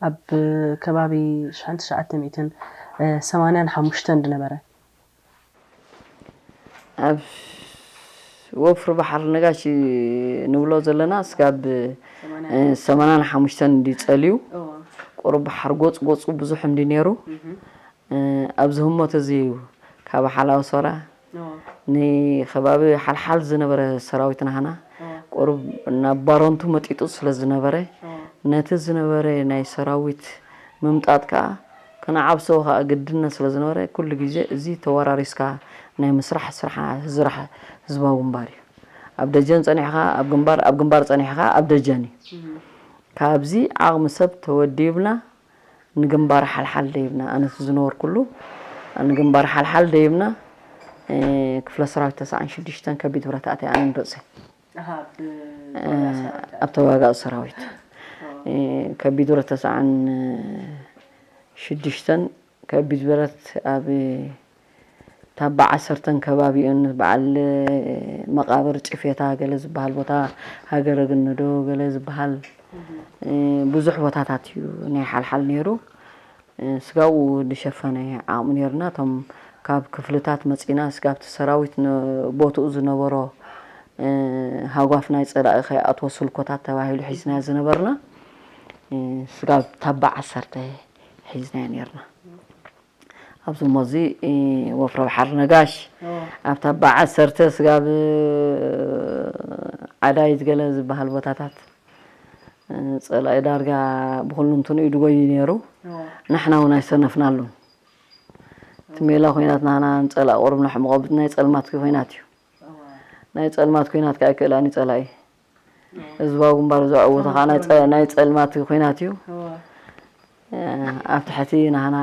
ኣብ ከባቢ ሽሕን ትሽዓተ ሚእትን ሰማንያን ሓሙሽተን ዝነበረ። ኣብ ወፍሪ ባሕሪ ነጋሽ ንብሎ ዘለና ስጋብ፣ እ፣ ሰማንያን ሓሙሽተን እንዲ ጸልዩ፣ እዎ። ቁሩብ ሓርጎጽ ጎጹ ብዙሕ እንዲ ነይሩ፣ እህ። እ፣ ኣብዚ ህሞት እዚ እዩ ካብ ሓላው ሶራ እዎ። ንከባቢ ሓልሓል ዝነበረ ሰራዊት ናህና እዎ። ቁሩብ ናብ ባረንቱ መጢጡ ስለ ዝነበረ፣ እዎ። ነቲ ዝነበረ ናይ ሰራዊት ምምጣጥ ከኣ ክነዓብሶ ከኣ ግድነት ስለ ዝነበረ፣ ኩሉ ግዜ እዚ ተወራሪስካ ናይ ምስራሕ ስራሕ፣ ስራሕ ህዝባዊ ግንባር እዩ። ኣብ ደጀን ጸኒሕካ ኣብ ግንባር፣ ኣብ ግንባር ጸኒሕካ ኣብ ደጀን እዩ። እህ። ካብዚ ዓቕሚ ሰብ ተወዲብና ንግንባር ሓልሓል ደይብና፣ ኣነ እቲ ዝነበርኩሉ፣ ንግንባር ሓልሓል ደይብና፣ እ፣ ክፍለ ሰራዊት ተስዓን ሽዱሽተን ከቢድ ብረት ኣትየ ኣነ ንርእሰይ። ኣሃ፣ ብ-፣ እ፣ ተዋጋኢ ሰራዊት። ኣብ ተዋጋኢ ሰራዊት። ኦ። እ፣ ከቢድ ብረት ተስዓን ሽዱሽተን፣ ከቢድ ብረት ኣብ ታባ ዓሰርተን ከባቢኡን በዓል መቓብር ጭፌታ ገለ ዝበሃል ቦታ፣ ሃገረ ግንዶ ገለ ዝበሃል፣ እህ። እ፣ ብዙሕ ቦታታት እዩ ናይ ሓልሓል ነይሩ። እ፣ ስጋኡ ዝሸፈነ ዓቕሚ ነይሩና። እቶም ካብ ክፍልታት መጺና ስጋብቲ ሰራዊት ን-፣ ቦትኡ ዝነበሮ፣ እ፣ ሃጓፍ ናይ ጸላኢ ከይኣትዎ ስልኮታት ተባሂሉ ሒዝናዮ ዝነበርና፣ እ፣ ስጋብ ታባ ዓሰርተ ሒዝናዮ ነይርና። ኣብዚ እሞ እዚ፣ እ፣ ወፍሪ ባሕሪ ነጋሽ፣ እዎ። ኣብ ታባ ዓሰርተ ስጋብ ዓዳይት ገለ ዝበሃል ቦታታት፣ እ፣ ጸላኢ ዳርጋ ብኹሉ እንትንኡ ድጎዩ ነይሩ። እዎ። ንሕና እውን ኣይሰነፍናሉን። እቲ ሜላ ኹናት ናህና ንጸላኢ ቁሩብ ነሕምቖ፣ ብቲ ናይ ጸልማት ኹናት እዩ። እዎ። ናይ ጸልማት ኹናት ከኣ ኣይክእላን እዩ ጸላኢ። እዎ። ህዝባዊ ግንባር ዘዕውቶ ከኣ ናይ ጸ-፣ ናይ ጸልማት ኹናት እዩ። እዎ። እ፣ ኣብ ትሕቲ ናህና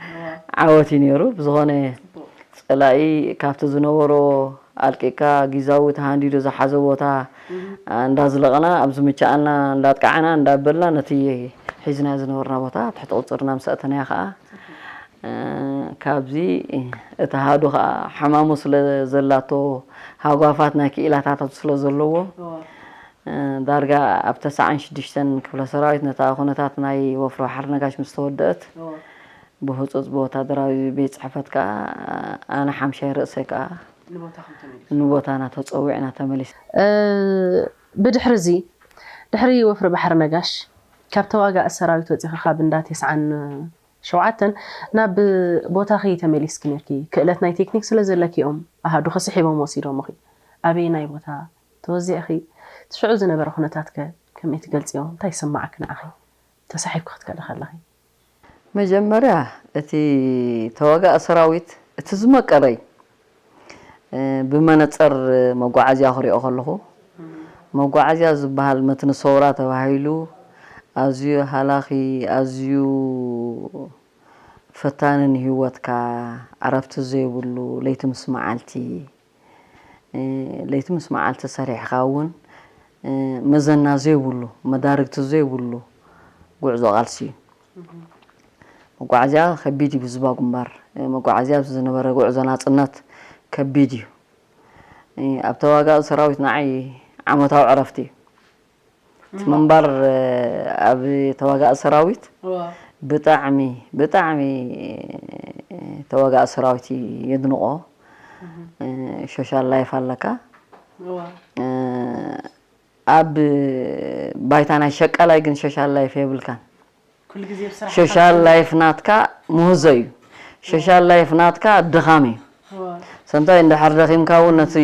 እዎ። ዓወት እዩ ነይሩ። ብዝኾነ ጽቡቕ። ጸላኢ ካብቲ ዝነበሮ ኣልቂካ ግዛዊ ተሃንዲዶ ዝሓዘ ቦታ እንዳዝለቕና ኣብ ዝምቻኣና እንዳጥቃዕና እንዳበልና ነቲ ሒዝና ዝነበርና ቦታ ትሕቲ ቁፅርና ምስ ኣእተናዮ ከዓ ካብዚ እቲ ሃዱ ከዓ ሕማሙ ስለ ዘላቶ ሃጓፋት ናይ ክኢላታት ስለ ዘለዎ ዳርጋ ኣብ ተስዓን ሽዱሽተን ክፍለ ሰራዊት ነታ ኩነታት ናይ ወፍሪ ባሕሪ ነጋሽ ምስ ተወደአት ብህፁፅ ብወታደራዊ ቤት ፅሕፈት ከዓ ኣነ ሓምሻይ ርእሰይ ከዓ ንቦታና ተፀዊዕና ተመሊስ። ብድሕሪ እዚ ድሕሪ ወፍሪ ባሕሪ ነጋሽ ካብ ተዋጋእ ሰራዊት ወፂኻ ካብ እንዳ ተስዓን ሸውዓተን ናብ ቦታኺ ተመሊስኪ ነርኪ። ክእለት ናይ ቴክኒክ ስለ ዘለኪ እዮም ኣሃዱኺ ስሒቦም ወሲዶምኺ። ኣበየናይ ቦታ ተወዚዕኺ? እቲ ሽዑ ዝነበረ ኩነታትከ ከመይ ትገልፅዮ? እንታይ ይስምዓኪ ንዓኺ ተሳሒብኪ ክትከዲ ከለኺ? መጀመርያ እቲ ተዋጋእ ሰራዊት እቲ ዝመቀረይ ብመነፀር መጓዓዝያ ክሪኦ ከለኹ መጓዓዝያ ዝበሃል መትኒ ሰውራ ተባሂሉ ኣዝዩ ሃላኺ ኣዝዩ ፈታኒ ንህይወትካ ዕረፍቲ ዘይብሉ ለይቲ ምስ መዓልቲ ለይቲ ምስ መዓልቲ ሰሪሕኻ እውን መዘና ዘይብሉ መዳርግቲ ዘይብሉ ጉዕዞ ቃልሲ እዩ። መጓዓዝያ ከቢድ እዩ ብዝባ ግንባር መጓዓዝያ ኣብዚ ዝነበረ ጉዕዞ ናፅነት ከቢድ እዩ። ኣብ ተዋጋኢ ሰራዊት ንዓይ ዓመታዊ ዕረፍቲ እዩ። እቲ ምንባር ኣብ ተዋጋኢ ሰራዊት ብጣዕሚ ብጣዕሚ ተዋጋኢ ሰራዊት የድንቆ። ሶሻል ላይፍ ኣለካ ኣብ ባይታ ናይ ሸቃላይ ግን ሶሻል ላይፍ የብልካን። ሶሻል ላይፍ ናትካ ምህዞ እዩ። ሶሻል ላይፍ ናትካ ድኻም እዩ። ሰምታይ እንድሕር ደኺምካ እውን ነቲ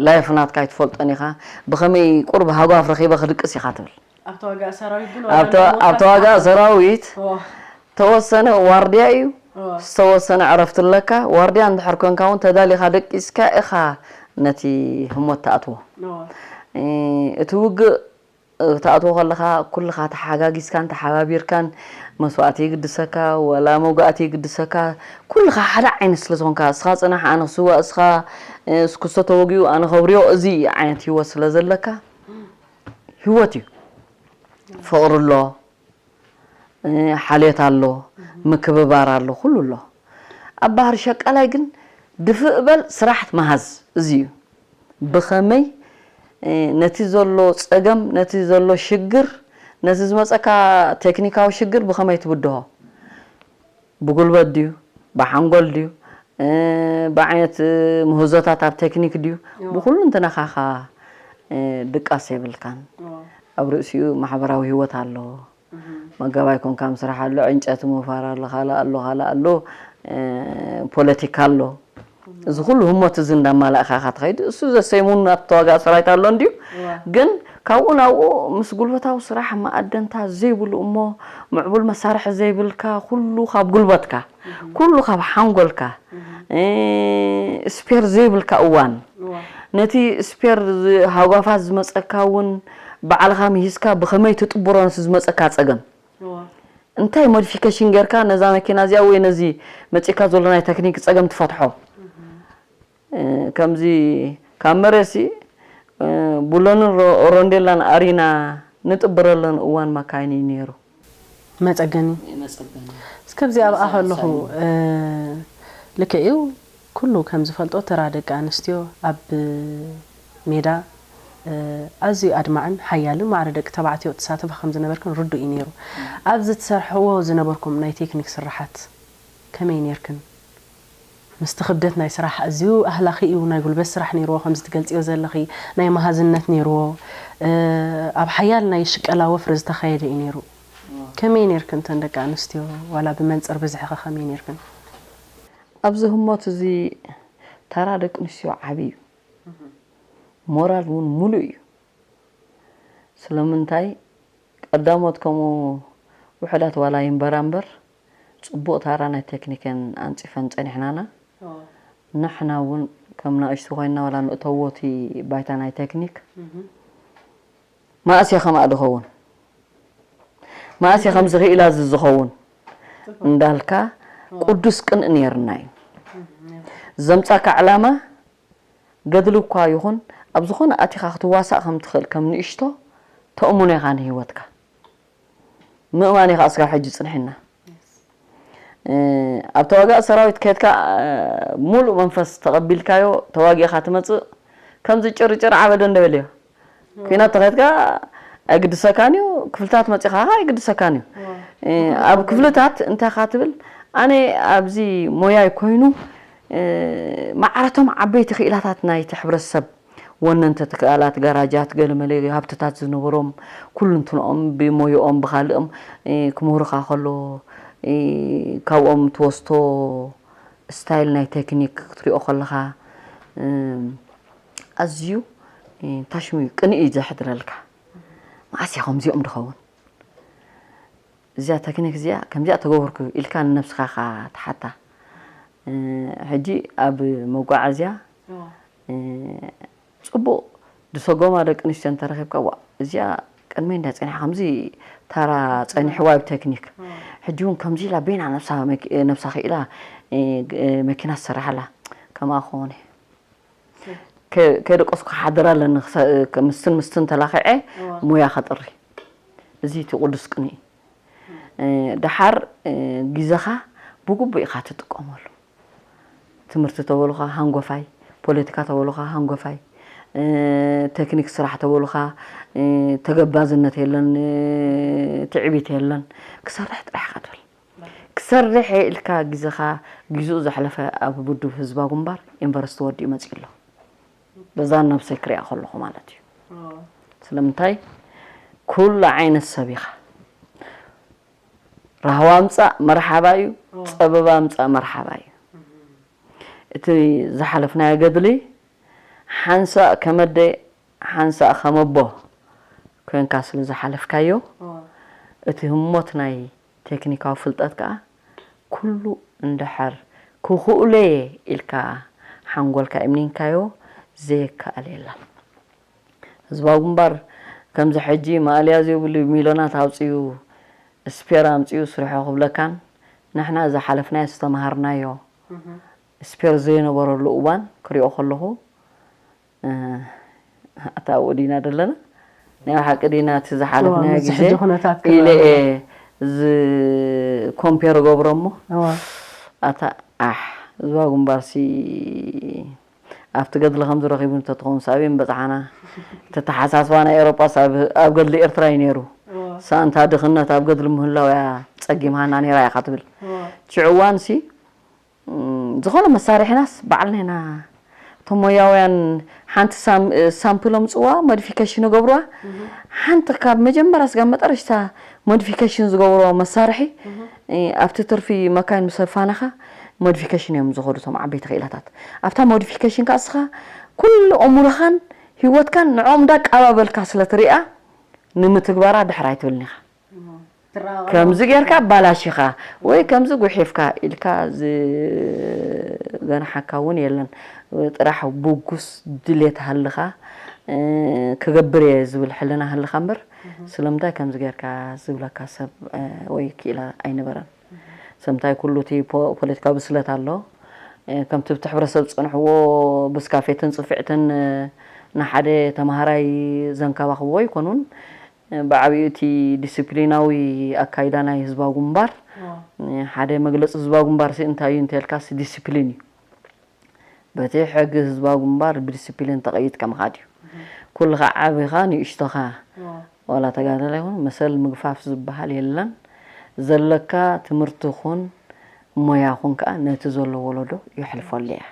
ላይፍ ናትካ ኣይትፈልጦን ኢኻ። ብኸመይ ቁሩብ ሃጓፍ ረኺበ ክድቅስ ኢኻ ትብል። ኣብ ተዋጋእ ሰራዊት ተወሰነ ዋርድያ እዩ ዝተወሰነ ዕረፍቲ ኣለካ። ዋርድያ እንድሕር ኮንካ እውን ተዳሊኻ ደቂስካ ኢኻ ነቲ ህሞት ትኣትዎ። እቲ ውግእ ክትኣትዎ ከለኻ ኩልኻ ተሓጋጊዝካን ተሓባቢርካን መስዋእቲ ይግድሰካ ወላ መውጋእቲ ይግድሰካ ኩልኻ ሓደ ዓይነት ስለ ዝኾንካ እስኻ ፅናሕ ኣነ ክስዋእ እስኻ እስክስቶ ተወጊኡ ኣነ ከብርዮ እዚ ዓይነት ህይወት ስለ ዘለካ ህይወት እዩ። ፍቕሪ ኣሎ፣ ሓልዮት ኣሎ፣ ምክብባር ኣሎ፣ ኩሉ ኣሎ። ኣብ ባህሪ ሸቃላይ ግን ድፍእ በል ስራሕ ምሃዝ እዚ እዩ። ብኸመይ ነቲ ዘሎ ፀገም፣ ነቲ ዘሎ ሽግር፣ ነቲ ዝመፀካ ቴክኒካዊ ሽግር ብኸመይ ትብድሆ? ብጉልበት ድዩ? ብሓንጎል ድዩ? ብዓይነት ምህዞታት ኣብ ቴክኒክ ድዩ? ብኩሉ እንትናኻኻ ድቃስ የብልካን። ኣብ ርእሲኡ ማሕበራዊ ህይወት ኣሎ። መጋባይ ኮንካ ምስራሕ ኣሎ፣ ዕንጨቲ ምውፋር ኣሎ፣ ካልእ ኣሎ፣ ካልእ ኣሎ፣ ፖለቲካ ኣሎ። እዚ ኩሉ ህሞት እዚ እንዳማላእካ ኢኻ ትኸይድ። እሱ ዘሰይሙን ኣብ ተዋጋእ ሰራዊት ኣሎ እንድዩ። ግን ካብኡ ናብኡ ምስ ጉልበታዊ ስራሕ መኣደንታ ዘይብሉ እሞ ምዕቡል መሳርሒ ዘይብልካ ኩሉ ካብ ጉልበትካ ኩሉ ካብ ሓንጎልካ ስፔር ዘይብልካ እዋን ነቲ ስፔር ሃጓፋት ዝመፀካ እውን ባዕልኻ ምሂዝካ ብኸመይ ትጥብሮ ነቲ ዝመፀካ ፀገም እንታይ ሞዲፊኬሽን ጌርካ ነዛ መኪና እዚኣ ወይ ነዚ መፂካ ዘሎ ናይ ተክኒክ ፀገም ትፈትሖ ከምዚ ካብ መሬሲ ቡሎንን ሮንዴላን ኣሪና ንጥብረለን እዋን መካይን እዩ ነይሩ መፀገኒ እስከብዚ ኣብኣ ከለኹ ልክዕ እዩ ኩሉ ከም ዝፈልጦ ተራ ደቂ ኣንስትዮ ኣብ ሜዳ ኣዝዩ ኣድማዕን ሓያልን ማዕረ ደቂ ተባዕትዮ ትሳተፋ ከም ዝነበርክን ርዱእ እዩ ነይሩ ኣብዚ ትሰርሕዎ ዝነበርኩም ናይ ቴክኒክ ስራሓት ከመይ ነይርክን ምስቲ ክብደት ናይ ስራሕ ኣዝዩ ኣህላኺ እዩ ናይ ጉልበት ስራሕ ነይርዎ ከምዚ ትገልፅዮ ዘለኺ ናይ መሃዝነት ነይርዎ ኣብ ሓያል ናይ ሽቀላ ወፍሪ ዝተኸየደ እዩ ነይሩ ከመይ ነይርክን እተን ደቂ ኣንስትዮ ዋላ ብመንፅር ብዝሕኸ ከመይ ነይርክን ኣብዚ ህሞት እዚ ተራ ደቂ ኣንስትዮ ዓቢ እዩ ሞራል እውን ሙሉእ እዩ ስለምንታይ ቀዳሞት ከምኡ ውሕዳት ዋላ ይንበራ እምበር ፅቡቕ ታራ ናይ ቴክኒክ እየን ኣንፂፈን ፀኒሕናና። ንሕና እውን ከም ናእሽቱ ኮይንና ዋላ ንእተዎ እቲ ባይታ ናይ ቴክኒክ መኣስ እየ ከምኣ ድኸውን መኣስ እየ ከምዚ ክኢላ እዚ ዝኸውን እንዳልካ ቅዱስ ቅንእ ነይርና እዩ። ዘምፃካ ዕላማ ገድሊ እኳ ይኹን ኣብ ዝኾነ ኣቲኻ ክትዋሳእ ከም ትኽእል ከም ንእሽቶ ተእምኖ ኢኻ ንህይወትካ። ምእማን ኢኻ እስካብ ሕጂ ጽንሕና። ኣብ ተዋጋእ ሰራዊት ከድካ ሙሉእ መንፈስ ተቐቢልካዮ ተዋጊእኻ ትመጽእ። ከምዚ ጭርጭር ዓበደ እንደበልዮ ኩናት ተኸድካ ኣይግድሰካን እዩ። ክፍልታት መጺኻ ኣይግድሰካን እዩ። ኣብ ክፍልታት እንታይ ኻ ትብል ኣነ ኣብዚ ሞያይ ኮይኑ ማዕረቶም ዓበይቲ ክኢላታት ናይቲ ሕብረተሰብ ወነንቲ ትካላት ጋራጃት ገለመለ ሃብትታት ዝነበሮም ኩልንትንኦም ብሞይኦም ብኻልኦም ክምህሩኻ ከሎ ካብኦም ትወስቶ ስታይል ናይ ቴክኒክ ክትሪኦ ከለኻ ኣዝዩ ታሽሙ እዩ ቅንኢ እዩ ዘሕድረልካ። መዓስ እየ ከምዚኦም ድኸውን እዚኣ ተክኒክ እዚኣ ከምዚኣ ተገበርኩ ኢልካ ንነብስኻ ኻ ትሓታ። ሕጂ ኣብ መጓዓዝያ ፅቡቕ ድሰጎማ ደቂ ኣንስትዮ እንተረኺብካ ዋ እዚኣ ቅድመይ እንዳ ፀኒሓ ከምዚ ታራ ፀኒሕዋ ኣብ ቴክኒክ ሕጂ እውን ከምዚ ኢላ ቤና ነብሳ ክኢላ መኪና ትሰርሓላ ከምኣ ክኾነ ከይደቀስኩ ክሓድር ኣለኒ ምስትን ምስትን ተላኺዐ ሙያ ከጥሪ እዚ እቲ ቅዱስ ቅንኢ ደሓር ግዜኻ ብግቡእ ኢኻ ትጥቀመሉ ትምህርቲ ተበሉኻ ሃንጎፋይ ፖለቲካ ተበሉኻ ሃንጎፋይ ቴክኒክ ስራሕ ተበሉኻ ተገባዝነት የለን ትዕቢት የለን ክሰርሕ ጥራሕ ኢኻ ትብል ክሰርሕ እየ ኢልካ ግዜኻ ግዚኡ ዘሕለፈ ኣብ ውድብ ህዝባዊ ግንባር ዩኒቨርሲቲ ወዲኡ መፂኡ ኣሎ በዛ ነብሰይ ክሪኣ ከለኹ ማለት እዩ ስለምንታይ ኩሉ ዓይነት ሰብ ኢኻ ራህዋ ምፃእ መርሓባ እዩ ፀበባ ምፃእ መርሓባ እዩ እቲ ዝሓለፍናዮ ገድሊ ሓንሳእ ከመደ ሓንሳእ ከመቦ ኮንካ ስለ ዝሓለፍካዮ እቲ ህሞት ናይ ቴክኒካዊ ፍልጠት ከኣ ኩሉ እንድሕር ክኽእሎ'የ ኢልካ ሓንጎልካ እምኒንካዮ ዘየከኣል የለን። ህዝባዊ ግንባር ከምዚ ሕጂ ማእለያ ዘይብሉ ሚልዮናት ኣውጺኡ ስፔር ኣምጺኡ ስርሖ ክብለካን ንሕና ዝሓለፍናዮ ዝተማሃርናዮ ስፔር ዘይነበረሉ እዋን ክሪኦ ከለኹ ኣታ ኣብኡ ዲና ዘለና ናይ ሓቂ ዲና እቲ ዝሓለፍናዮ ግዜ ኢለ እየ ዝ ኮምፔር ገብሮ እሞ ኣታ ኣሕ ዝባ ግንባር ሲ ኣብቲ ገድሊ ከም ዝረኺቡ እንተትኸውን ሳብ እየን በፅሓና ተተሓሳስባ ናይ ኤሮጳስ ኣብ ገድሊ ኤርትራ እዩ ነይሩ ሳንታ ድኽነት ኣብ ገድሊ ምህላው እያ ፀጊምሃና ነይራ ኢኻ ትብል ሽዑ እዋን ሲ ዝኾነ መሳርሒናስ ባዕልና ኢና እቶም ሞያውያን ሓንቲ ሳምፕል ኣምፅዋ ሞዲፊኬሽን ይገብርዋ ሓንቲ ካብ መጀመርያ ስጋብ መጠረሽታ ሞዲፊኬሽን ዝገብርዎ መሳርሒ ኣብቲ ትርፊ መካይን ምስ ኣፋነኻ ሞዲፊኬሽን እዮም ዝኸዱ እቶም ዓበይቲ ክኢላታት ኣብታ ሞዲፊኬሽን ከዓ እስኻ ኩሉ ኣእምሮኻን ህይወትካን ንዕኦም እንዳቀባበልካ ስለ ትሪኣ ንምትግባራ ድሕር ኣይትብልን ኢኻ ከምዚ ጌርካ ኣባላሺኻ ወይ ከምዚ ጉሒፍካ ኢልካ ዝገንሓካ እውን የለን ጥራሕ ብጉስ ድሌት ሃልኻ ክገብር እየ ዝብል ሕልና ሃልኻ እምበር ስለምንታይ ከምዚ ጌርካ ዝብለካ ሰብ ወይ ክኢላ ኣይነበረን ስለምንታይ ኩሉ እቲ ፖለቲካዊ ብስለት ኣሎ ከምቲ ብቲ ሕብረተሰብ ዝፀንሕዎ ብስካፌትን ፅፍዕትን ንሓደ ተምሃራይ ዘንከባኽብዎ ኣይኮኑን ብዓብዩ እቲ ዲስፕሊናዊ ኣካይዳ ናይ ህዝባዊ ግንባር ሓደ መግለፂ ህዝባዊ ግንባር ሲ እንታይ እዩ እንተልካስ ዲስፕሊን እዩ በቲ ሕጊ ህዝባዊ ግንባር ብዲስፕሊን ተቐይጥካ ምኻድ እዩ ኩልኻ ዓብኻ ንእሽቶኻ ዋላ ተጋደላ ይኹን መሰል ምግፋፍ ዝበሃል የለን ዘለካ ትምህርቲ ኹን ሞያ ኹን ከዓ ነቲ ዘሎ ወለዶ የሕልፈሉ እያ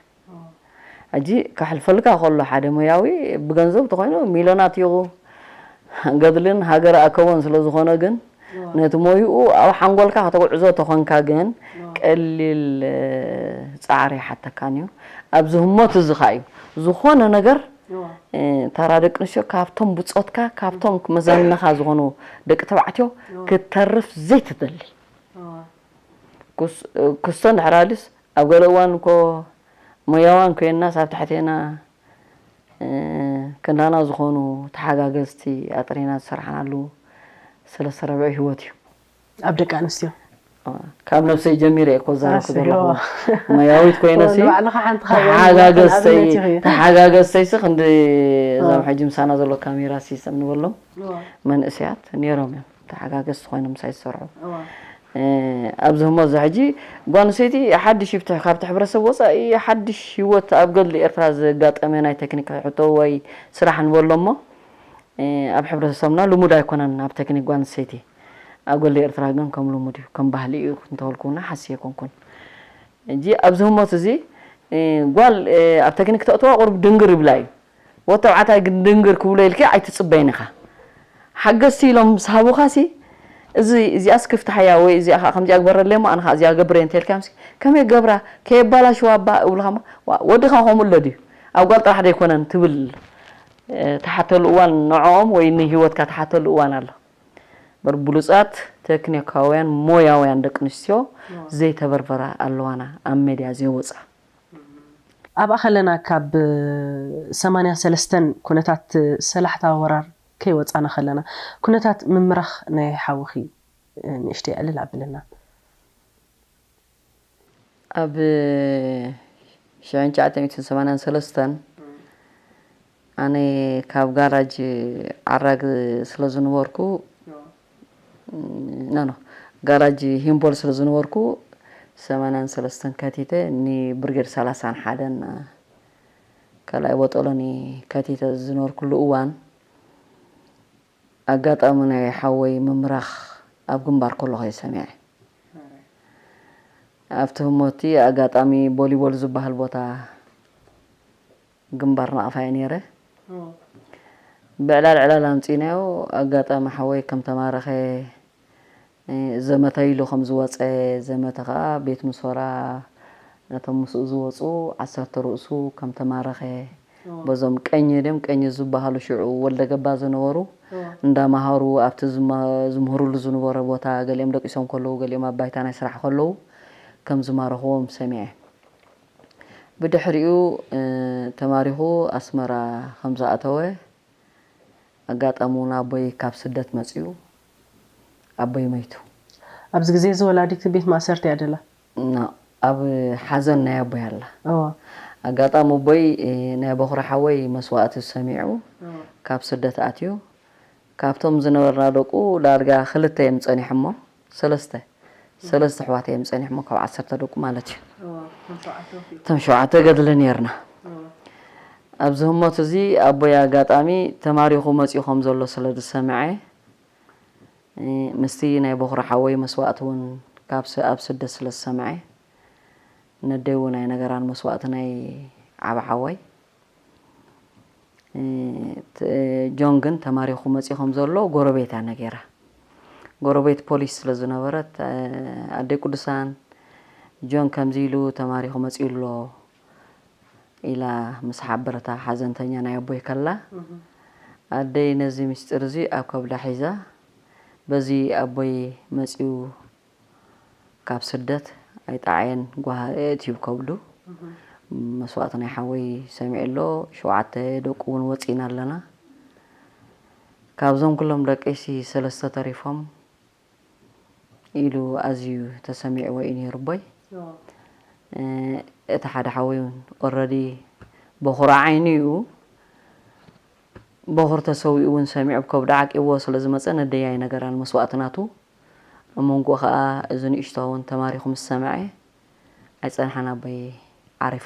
ሕጂ ከሕልፈልካ ከሎ ሓደ ሞያዊ ብገንዘብ ተኾይኑ ሚልዮናት ይኹ ገድልን ሃገር ኣከቦን ስለ ዝኾነ ግን ነቲ ሞይኡ ኣብ ሓንጎልካ ከተጉዕዞ ተኾንካ ግን ቀሊል ፃዕሪ ይሓተካን እዩ ኣብዚ ህሞት እዚ ከዓ እዩ ዝኾነ ነገር ተራ ደቂ ኣንስትዮ ካብቶም ብፆትካ ካብቶም መዛንነኻ ዝኾኑ ደቂ ተባዕትዮ ክትተርፍ ዘይትደሊ ክስቶ እንድሕር ኣልዩስ ኣብ ገለ እዋን እኮ ሞያዋን ኮይንናስ ኣብ ትሕቴና ክንዳና ዝኾኑ ተሓጋገዝቲ ኣጥሪና ዝሰራሕናሉ ሰለስተ ረብዒ ህይወት እዩ። ኣብ ደቂ ኣንስትዮ ካብ ነብሰይ ጀሚረ እኮ ዛረብኩ ኣስዮ። ዘለኹ። ሞያዊት ኮይነሲ ንባዕልኻ ሓንቲ ካብ ተሓጋገዝተይ ኣብነት ኢኺ። ተሓጋገዝተይሲ ክንዲ እዛም እ። ሕጂ ምሳና ዘሎ ካሜራ ሲሰም ንበሎም እዋ፣ መንእሰያት ነይሮም እዮም። ተሓጋገዝቲ ኮይኖም ምሳይ ዝሰርሑ እዋ። እ፣ ኣብዚ ህሞት እዚ ሕጂ ጓል ኣንስተይቲ ሓድሽ ይብትሕ ካብቲ ሕብረተሰብ ወፃኢ ሓድሽ ህይወት ኣብ ገድሊ ኤርትራ ዘጋጠመ ናይ ቴክኒክ ሕቶ ወይ ስራሕ ንበሎ እሞ እ፣ ኣብ ሕብረተሰብና ልሙድ ኣይኮነን ኣብ ቴክኒክ ጓል ኣንስተይቲ ኣብ ገድሊ ኤርትራ ግን ከም ልሙድ እዩ ከም ባህሊ እዩ እንተበልኩና ሓሲ ኣይኮንኩን ሕጂ ኣብዚ ህሞት እዚ እ፣ ጓል እ፣ ኣብ ቴክኒክ ተእተዋ ቁሩብ ድንግር ይብላ እዩ ወተባዕታይ ግን ድንግር ክብሎ ኢልኪ ኣይትፅበይን ኢኻ ሓገዝቲ ኢሎም ምስ ሃቡኻሲ እዚ እዚኣስ ክፍትሓያ ወይ እዚኣ ከዓ ከምዚኣ ግበረለይ እሞ ኣነ ከዓ እዚኣ ገብረ እንተልካ ምስ ከመይ ገብራ ከየባላሽዋ እባ እብልኻ እሞ ዋ- ወድኻ ከምኡ ኣሎ ድዩ ኣብ ጓል ጥራሕ ዘይኮነን ትብል እ፣ ትሓተሉ እዋን ንዕኦም ወይ ንህይወትካ ትሓተሉ እዋን ኣሎ በር ብሉፃት ቴክኒካውያን ሞያውያን ደቂ ኣንስትዮ ዘይተበርበራ ኣለዋና ኣብ ሜድያ ዘይወፃ ኣብኣ ከለና ካብ ሰማንያ ሰለስተን ኩነታት ሰላሕታ ወራር ከይወፃና ከለና ኩነታት ምምራኽ ናይ ሓውኺ ንእሽተይ ዕልል ኣብልና ኣብ ሽሕን ትሽዓተ ሚእትን ሰማንያን ሰለስተን ኣነ ካብ ጋራጅ ዓራግ ስለ ዝነበርኩ ኖ ኖ ጋራጅ ሂምቦል ስለ ዝነበርኩ ሰማንያን ሰለስተን ከቲተ ንብርጌድ ሰላሳን ሓደን ካልኣይ ቦጦሎኒ ከቲተ ዝነበርኩሉ እዋን ኣጋጣሚ ናይ ሓወይ ምምራኽ ኣብ ግንባር ከለኹ እየ ሰሚዐ ኣብቲ ህሞቲ ኣጋጣሚ ቦሊቦል ዝበሃል ቦታ ግንባር ናቕፋ እየ ነይረ ብዕላል ዕላል ኣምፂናዮ ኣጋጣሚ ሓወይ ከም ተማረኸ ዘመተ ኢሉ ከም ዝወፀ ዘመተ ከዓ ቤት ምሶራ ነቶም ምስኡ ዝወፁ ዓሰርተ ርእሱ ከም ተማረኸ በዞም ቀኝ ድም ቀኝ ዝበሃሉ ሽዑ ወልደ ገባ ዝነበሩ እንዳመሃሩ ኣብቲ ዝምህርሉ ዝነበረ ቦታ ገሊኦም ደቂሶም ከለዉ ገሊኦም ኣብ ባይታ ናይ ስራሕ ከለዉ ከም ዝማረኽዎም ሰሚዐ ብድሕሪኡ ተማሪኹ ኣስመራ ከም ዝኣተወ ኣጋጣሚ እውን ኣቦይ ካብ ስደት መፂኡ ኣቦይ መይቱ ኣብዚ ግዜ እዚ ወላዲት ቤት ማእሰርቲ እያ ደላ ኣብ ሓዘን ናይ ኣቦይ ኣላ ኣጋጣሚ ኣቦይ ናይ በኹሪ ሓወይ መስዋእቲ ሰሚዑ ካብ ስደት ኣትዩ ካብቶም ዝነበርና ደቁ ዳርጋ ክልተ እዮም ፀኒሖሞ ሰለስተ ሰለስተ ኣሕዋት እዮም ፀኒሖሞ ካብ ዓሰርተ ደቁ ማለት እዩ እቶም ሸውዓተ ገድሊ ነርና ኣብዚ ህሞት እዚ ኣቦይ ኣጋጣሚ ተማሪኹ መፂኡ ከም ዘሎ ስለ ዝሰምዐ ምስቲ ናይ በኹሪ ሓወይ መስዋእቲ እውን ካብ ኣብ ስደት ስለ ዝሰምዐ ነደይ እውን ኣይነገራን መስዋእቲ ናይ ዓብ ሓወይ ጆን ግን ተማሪኹ መፂኡ ከም ዘሎ ጎረቤታ ነጊራ ጎረቤት ፖሊስ ስለ ዝነበረት ኣደይ ቅዱሳን ጆን ከምዚ ኢሉ ተማሪኹ መፂኡ ኣሎ ኢላ ምስ ሓበረታ ሓዘንተኛ ናይ ኣቦይ ከላ ኣደይ ነዚ ምስጢር እዚ ኣብ ከብዳ ሒዛ በዚ ኣቦይ መፂኡ ካብ ስደት ኣይጠዓየን ጓሃ እትዩ ከብዱ መስዋእቲ ናይ ሓወይ ሰሚዑ ኣሎ ሸውዓተ ደቁ እውን ወፂና ኣለና ካብዞም ኩሎም ደቂሲ ሰለስተ ተሪፎም ኢሉ ኣዝዩ ተሰሚዕዎ እዩ ነይሩ ኣቦይ እቲ ሓደ ሓወይ እውን ኦረዲ በኹሪ ዓይኑ እዩ በኹሪ ተሰዊኡ እውን ሰሚዑ ብከብዱ ዓቂብዎ ስለ ዝመፀ ነደይ ኣይነገራን መስዋእቲ ናቱ ኣብ መንጎኡ ከዓ እዚ ንእሽቶ እውን ተማሪኹ ምስ ሰምዐ ኣይፀንሓን ኣቦይ ዓሪፉ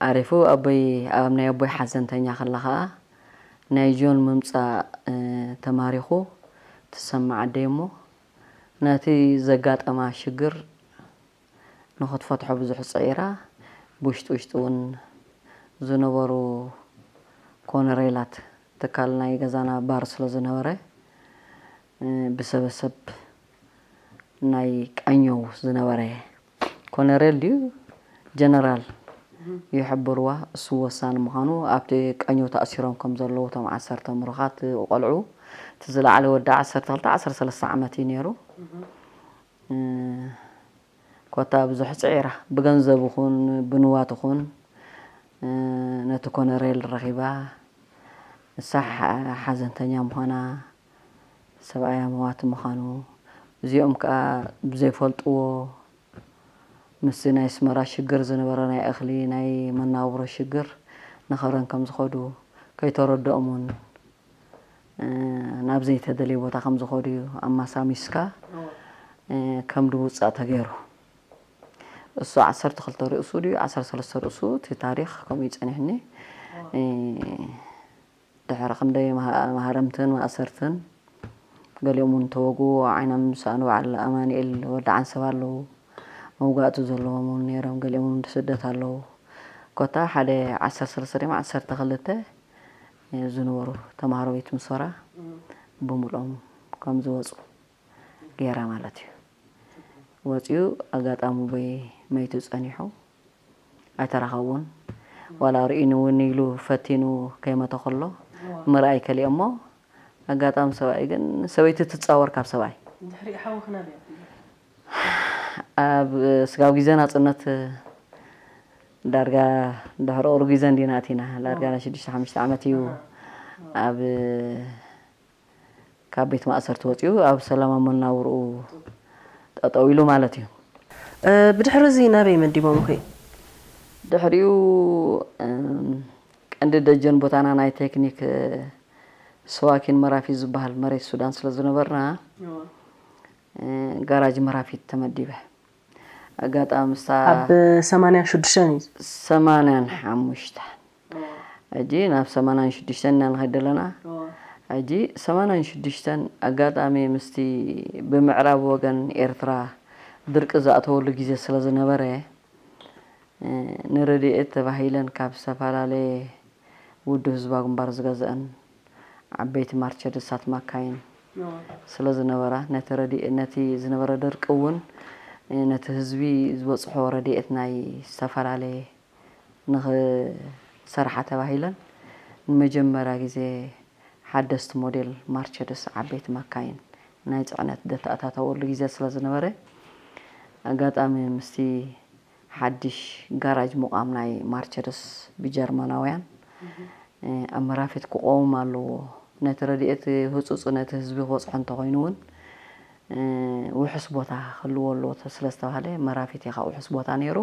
ዓሪፉ ኣቦይ ኣብ ናይ ኣቦይ ሓዘንተኛ ከላ ከዓ ናይ ጆን ምምፃእ ተማሪኹ ትሰማዕ ኣደይ እሞ ነቲ ዘጋጠማ ሽግር ንኽትፈትሖ ብዙሕ ፅዒራ ብውሽጢ ውሽጢ እውን ዝነበሩ ኮነሬላት ትካል ናይ ገዛና ባር ስለ ዝነበረ ብሰበሰብ ናይ ቃኘው ዝነበረ ኮነሬል ድዩ ጀነራል ይሕብርዋ እሱ ወሳኒ ምዃኑ ኣብቲ ቀኘው ተኣሲሮም ከም ዘለዉ እቶም ዓሰርተ ምሩኻት ቆልዑ እቲ ዝለዓለ ወዲ ዓሰርተ ክልተ ዓሰርተ ሰለስተ ዓመት እዩ ነይሩ ኮታ ብዙሕ ፅዒራ ብገንዘብ ይኹን ብንዋት ይኹን ነቲ ኮነሬል ረኺባ ንሳ ሓዘንተኛ ምዃና ሰብኣያ መዋቲ ምዃኑ እዚኦም ከኣ ብዘይፈልጥዎ ምስቲ ናይ ኣስመራ ሽግር ዝነበረ ናይ እኽሊ ናይ መናብሮ ሽግር ንኸረን ከም ዝኸዱ ከይተረድኦም እውን ናብ ዘይተደልየ ቦታ ከም ዝኸዱ እዩ ኣማሳሚስካ ከም ድውፃእ ተገይሩ። እሱ ዓሰርተ ክልተ ርእሱ ድዩ ዓሰርተ ሰለስተ ርእሱ እቲ ታሪኽ ከምኡ እዩ ጸኒሕኒ። ድሕሪ ክንደይ መሃረምትን ማእሰርትን ገሊኦም እውን ተወግኡ፣ ዓይኖም ዝሰኣኑ በዓል ኣማኑኤል ወዲ ዓንሰባ ኣለዉ። መውጋእቲ ዘለዎም እውን ነይሮም፣ ገሊኦም እውን ስደት ኣለዉ። ኮታ ሓደ ዓሰርተ ሰለስተ ድዮም ዓሰርተ ክልተ ዝነበሩ ተምሃሮ ቤት ምሶራ ብምልኦም ከም ዝወፁ ገይራ ማለት እዩ። ወፂኡ ኣጋጣሚ ኣቦይ መይቱ ፀኒሑ ኣይተራኸቡን። ዋላ ርእዩኒ እውን ኢሉ ፈቲኑ ከይመተ ከሎ ምርኣይ ከሊኦ እሞ ኣጋጣሚ ሰብኣይ ግን ሰበይቲ ትፃወር ካብ ሰብኣይ ድሕሪ ሓወኺ ናበይ ኣቢሉ? ኣብ ስጋብ ግዜ ናፅነት ዳርጋ ድሕሪ ቁሩብ ግዜ እንዲና ኣቲና። ዳርጋ ናይ ሽዱሽተ ሓሙሽተ ዓመት እዩ። ኣብ ካብ ቤት ማእሰርቲ ወፂኡ ኣብ ሰላማዊ መናብርኡ ጠጠው ኢሉ ማለት እዩ። ብድሕሪ እዚ ናበይ መዲቦምኺ? ድሕሪኡ ቀንዲ ደጀን ቦታና ናይ ቴክኒክ ስዋኪን መራፊት ዝበሃል መሬት ሱዳን ስለ ዝነበርና ጋራጅ መራፊት ተመዲበ። ኣጋጣሚ ምስታ ኣብ ሰማንያን ሽዱሽተን እዩ። ሰማንያን ሓሙሽተን ሕጂ ናብ ሰማንያን ሽዱሽተን ኢና ንኸይድ ዘለና። ሕጂ ሰማንያን ሽዱሽተን ኣጋጣሚ ምስቲ ብምዕራብ ወገን ኤርትራ ድርቂ ዝኣተወሉ ግዜ ስለ ዝነበረ ንረድኤት ተባሂለን ካብ ዝተፈላለየ ውድብ ህዝባዊ ግንባር ዝገዝአን ዓበይቲ ማርቸዲሳት ማካይን ስለ ዝነበራ ነቲ ረድኤት ነቲ ዝነበረ ድርቂ እውን ነቲ ህዝቢ ዝበፅሖ ረድኤት ናይ ዝተፈላለየ ንኽሰርሓ ተባሂለን ንመጀመርያ ግዜ ሓደስቲ ሞዴል ማርቸደስ ዓበይቲ ማካይን ናይ ፅዕነት ደተኣታተወሉ ግዜ ስለ ዝነበረ ኣጋጣሚ ምስቲ ሓድሽ ጋራጅ ምቋም ናይ ማርቸደስ ብጀርመናውያን ኣብ መራፊት ክቆውም ኣለዎ። ነቲ ረድኤት ህፁፅ ነቲ ህዝቢ ክበፅሖ እንተኾይኑ እውን ውሑስ ቦታ ክህልዎ ኣለዎ ስለ ዝተባሃለ መራፊት እዩ ከዓ ውሑስ ቦታ ነይሩ።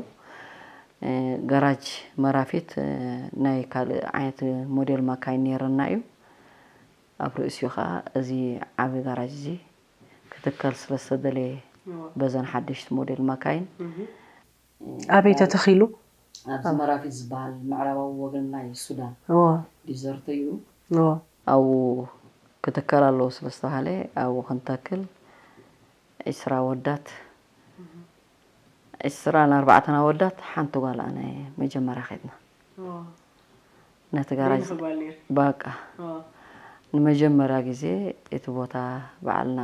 ጋራጅ መራፊት ናይ ካልእ ዓይነት ሞዴል ማካይን ነይረና እዩ። ኣብ ርእሲኡ ከዓ እዚ ዓቢ ጋራጅ እዚ ክትከል ስለ ዝተደለየ በዘን ሓደሽቲ ሞዴል ማካይን ኣበይ ተተኺሉ? ኣብዚ መራፊት ዝበሃል ምዕራባዊ ወገን ናይ ሱዳን እዎ ዲዘርት እዩ። እዎ ኣብኡ ክትከል ኣለዎ ስለ ዝተባሃለ ኣብኡ ክንተክል ዒስራ ኣወዳት ዒስራን ኣርባዕተን ኣወዳት ሓንቲ ጓል ኣነ መጀመርያ ከድና። እዎ ነቲ ጋራጅ ዘይንኽባል ነይሩ። ባቃ እዎ ንመጀመርያ ግዜ እቲ ቦታ ባዕልና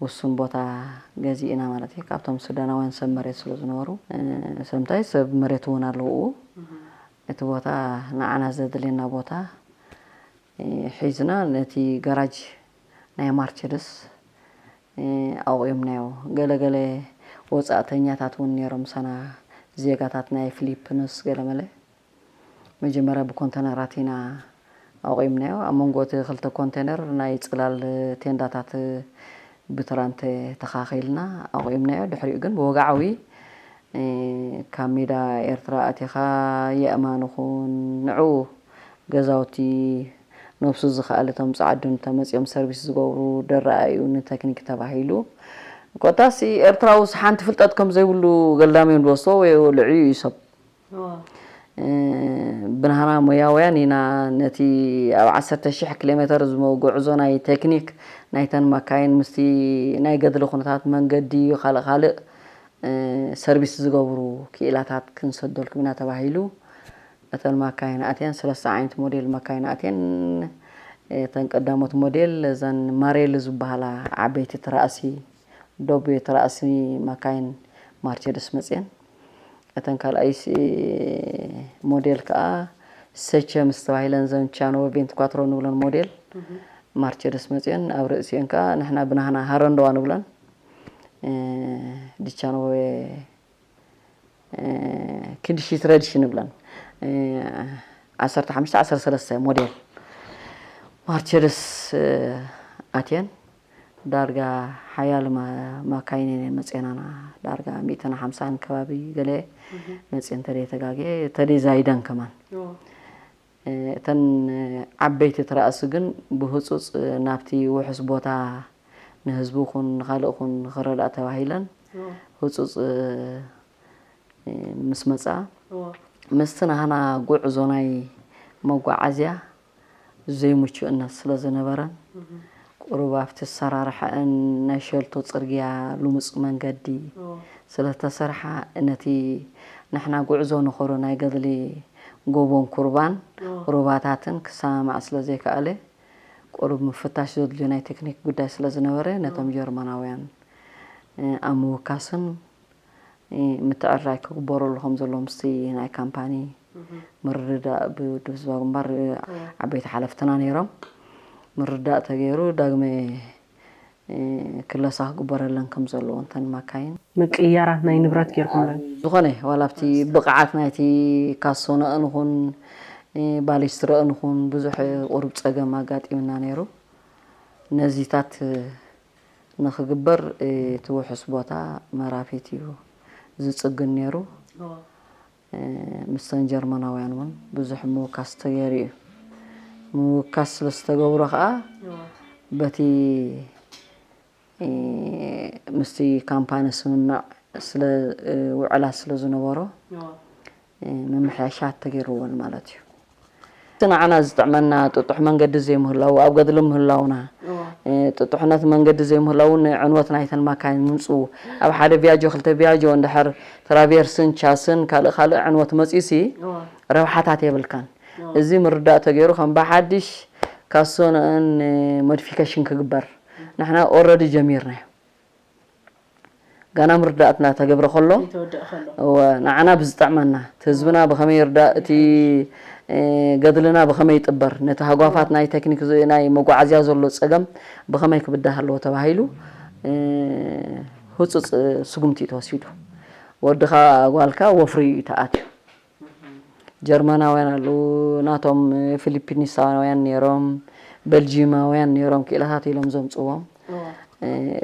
ውሱን ቦታ ገዚእና ማለት እዩ ካብቶም ሱዳናውያን ሰብ መሬት ስለ ዝነበሩ ሰምታይ ሰብ መሬት እውን ኣለውኡ እቲ ቦታ ንዓና ዘድልየና ቦታ ሒዝና ነቲ ጋራጅ ናይ ማርቸደስ ኣቑምናዮ። ገለ ገለ ወፃእተኛታት እውን ነይሮም ምሳና ዜጋታት ናይ ፊሊፕንስ ገለመለ መጀመርያ ብኮንተነራት ኢና ኣቑምናዮ። ኣብ መንጎ እቲ ክልተ ኮንቴነር ናይ ፅላል ቴንዳታት ብትራንተ ተኻኺልና ኣቑምናዮ። ድሕሪኡ ግን ብወግዓዊ ካብ ሜዳ ኤርትራ ኣቲኻ የእማን ኹን ንዑ ገዛውቲ ነብሱ ዝኸኣለ እቶም ፃዓዱን ተመፅኦም ሰርቪስ ዝገብሩ ደረኣዩ ንተክኒክ ተባሂሉ ኮታሲ ኤርትራውስ ሓንቲ ፍልጠት ከም ዘይብሉ ገልዳም እዮም ዝወስዶ ወይ ልዕዩ እዩ ሰብ ብናህና ሞያውያን ኢና ነቲ ኣብ ዓሰርተ ሽሕ ኪሎ ሜተር ዝመ- ጉዕዞ ናይ ቴክኒክ ናይተን ማካይን ምስቲ ናይ ገድሊ ኩነታት መንገዲ ካልእ ካልእ ሰርቪስ ዝገብሩ ክኢላታት ክንሰደልኩም ኢና ተባሂሉ እተን ማካይን ኣትየን ሰለስተ ዓይነት ሞዴል ማካይን ኣትየን እተን ቀዳሞት ሞዴል እዘን ማሬል ዝበሃላ ዓበይቲ ትራእሲ ዶብ ትራእሲ ማካይን ማርቸደስ መፅየን እተን ካልኣይ ሞዴል ከዓ ሰቸምስ ተባሂለን ዘን ቻኖ ቬንቲ ኳትሮ ንብለን ሞዴል ማርቸደስ መፅየን ኣብ ርእሲአን ከዓ ንሕና ብናህና ሃረንደዋ ንብለን ዲቻኖ ክንዲ ሽትረድሽ ንብለን ዓሰርተ ሓሙሽተ ዓሰርተ ሰለስተ ሞዴል ማርቸደስ ኣትየን ዳርጋ ሓያል ማ- ማካይን እየን መፅኤናና። ዳርጋ ሚእትን ሓምሳን ከባቢ ገለ መፅኤን ተደይ ተጋግየ ተደይ ዛይደን ከማን። እተን ዓበይቲ ትረኣሱ ግን ብህፁፅ ናብቲ ውሑስ ቦታ ንህዝቡ ኹን ንኻልእ ኹን ንኽረዳእ ተባሂለን ህፁፅ ምስ መፃ ምስቲ ናህና ጉዕዞ ናይ መጓዓዝያ ዘይምቹእነት ስለ ዝነበረን ቁሩብ ኣብቲ ኣሰራርሓእን ናይ ሸልቶ ፅርግያ ልሙፅ መንገዲ ስለ ተሰርሓ ነቲ ንሕና ጉዕዞ ንኸዶ ናይ ገድሊ ጎቦን ኩርባን ሩባታትን ክሰማማዕ ስለ ዘይከኣለ ቁሩብ ምፍታሽ ዘድልዮ ናይ ቴክኒክ ጉዳይ ስለ ዝነበረ ነቶም ጀርመናውያን ኣብ ምውካስን ምትዕርራይ ክግበረሉ ከም ዘለዎ ምስቲ ናይ ካምፓኒ ምርድዳእ ብውድብ ህዝባዊ ግንባር ዓበይቲ ሓለፍትና ነይሮም። ምርድዳእ ተገይሩ ዳግመ ክለሳ ክግበረለን ከም ዘለዎ እንተን ማካይን ምቅያራት ናይ ንብረት ጌርኩምለን። ዝኾነ ዋላ ኣብቲ ብቕዓት ናይቲ ካሶ ነእንኹን ባሊስትረእንኹን ብዙሕ ቁሩብ ፀገም ኣጋጢምና ነይሩ። ነዚታት ንኽግበር እቲ ውሑስ ቦታ መራፊት እዩ ዝፅግን ነይሩ። ምስተን ጀርመናውያን እውን ብዙሕ ምውካስ ተገይሩ እዩ። ምውካስ ስለዝተገብሮ ከዓ በቲ ምስቲ ካምፓኒ ስምምዕ ስለ ውዕላት ስለ ዝነበሮ ምምሕያሻት ተገይርዎን ማለት እዩ። እቲ ንዓና ዝጥዕመና ጥጡሕ መንገዲ ዘይምህላው ኣብ ገድሊ ምህላውና ጥጡሕነት መንገዲ ዘይምህላው ንዕንወት ናይተን ማካይን ምምፅኡ ኣብ ሓደ ቢያጆ ክልተ ቢያጆ እንድሕር ትራቬርስን ቻስን ካልእ ካልእ ዕንወት መፂኡሲ ረብሓታት የብልካን። እዚ ምርዳእ ተገይሩ ከም ብሓድሽ ካሶ ንእን ሞዲፊኬሽን ክግበር ንሕና ኦረዲ ጀሚርናዮ። ጋና ምርዳእት እናተገብረ ከሎ ንዓና ብዝጠዕመና እቲ ህዝብና ብኸመይ ይርዳእ እቲ ገድልና ብኸመይ ይጥበር ነቲ ሃጓፋት ናይ ቴክኒክ ናይ መጓዓዝያ ዘሎ ፀገም ብኸመይ ክብዳህ ኣለዎ ተባሂሉ ህፁፅ ስጉምቲ እዩ ተወሲዱ። ወድኻ ጓልካ ወፍሪ እዩ ተኣትዩ። ጀርመናውያን ኣለዉ ናቶም ፊሊፒኒሳውያን ነይሮም በልጂማውያን ነይሮም ክኢላታት ኢሎም ዘምፅዎም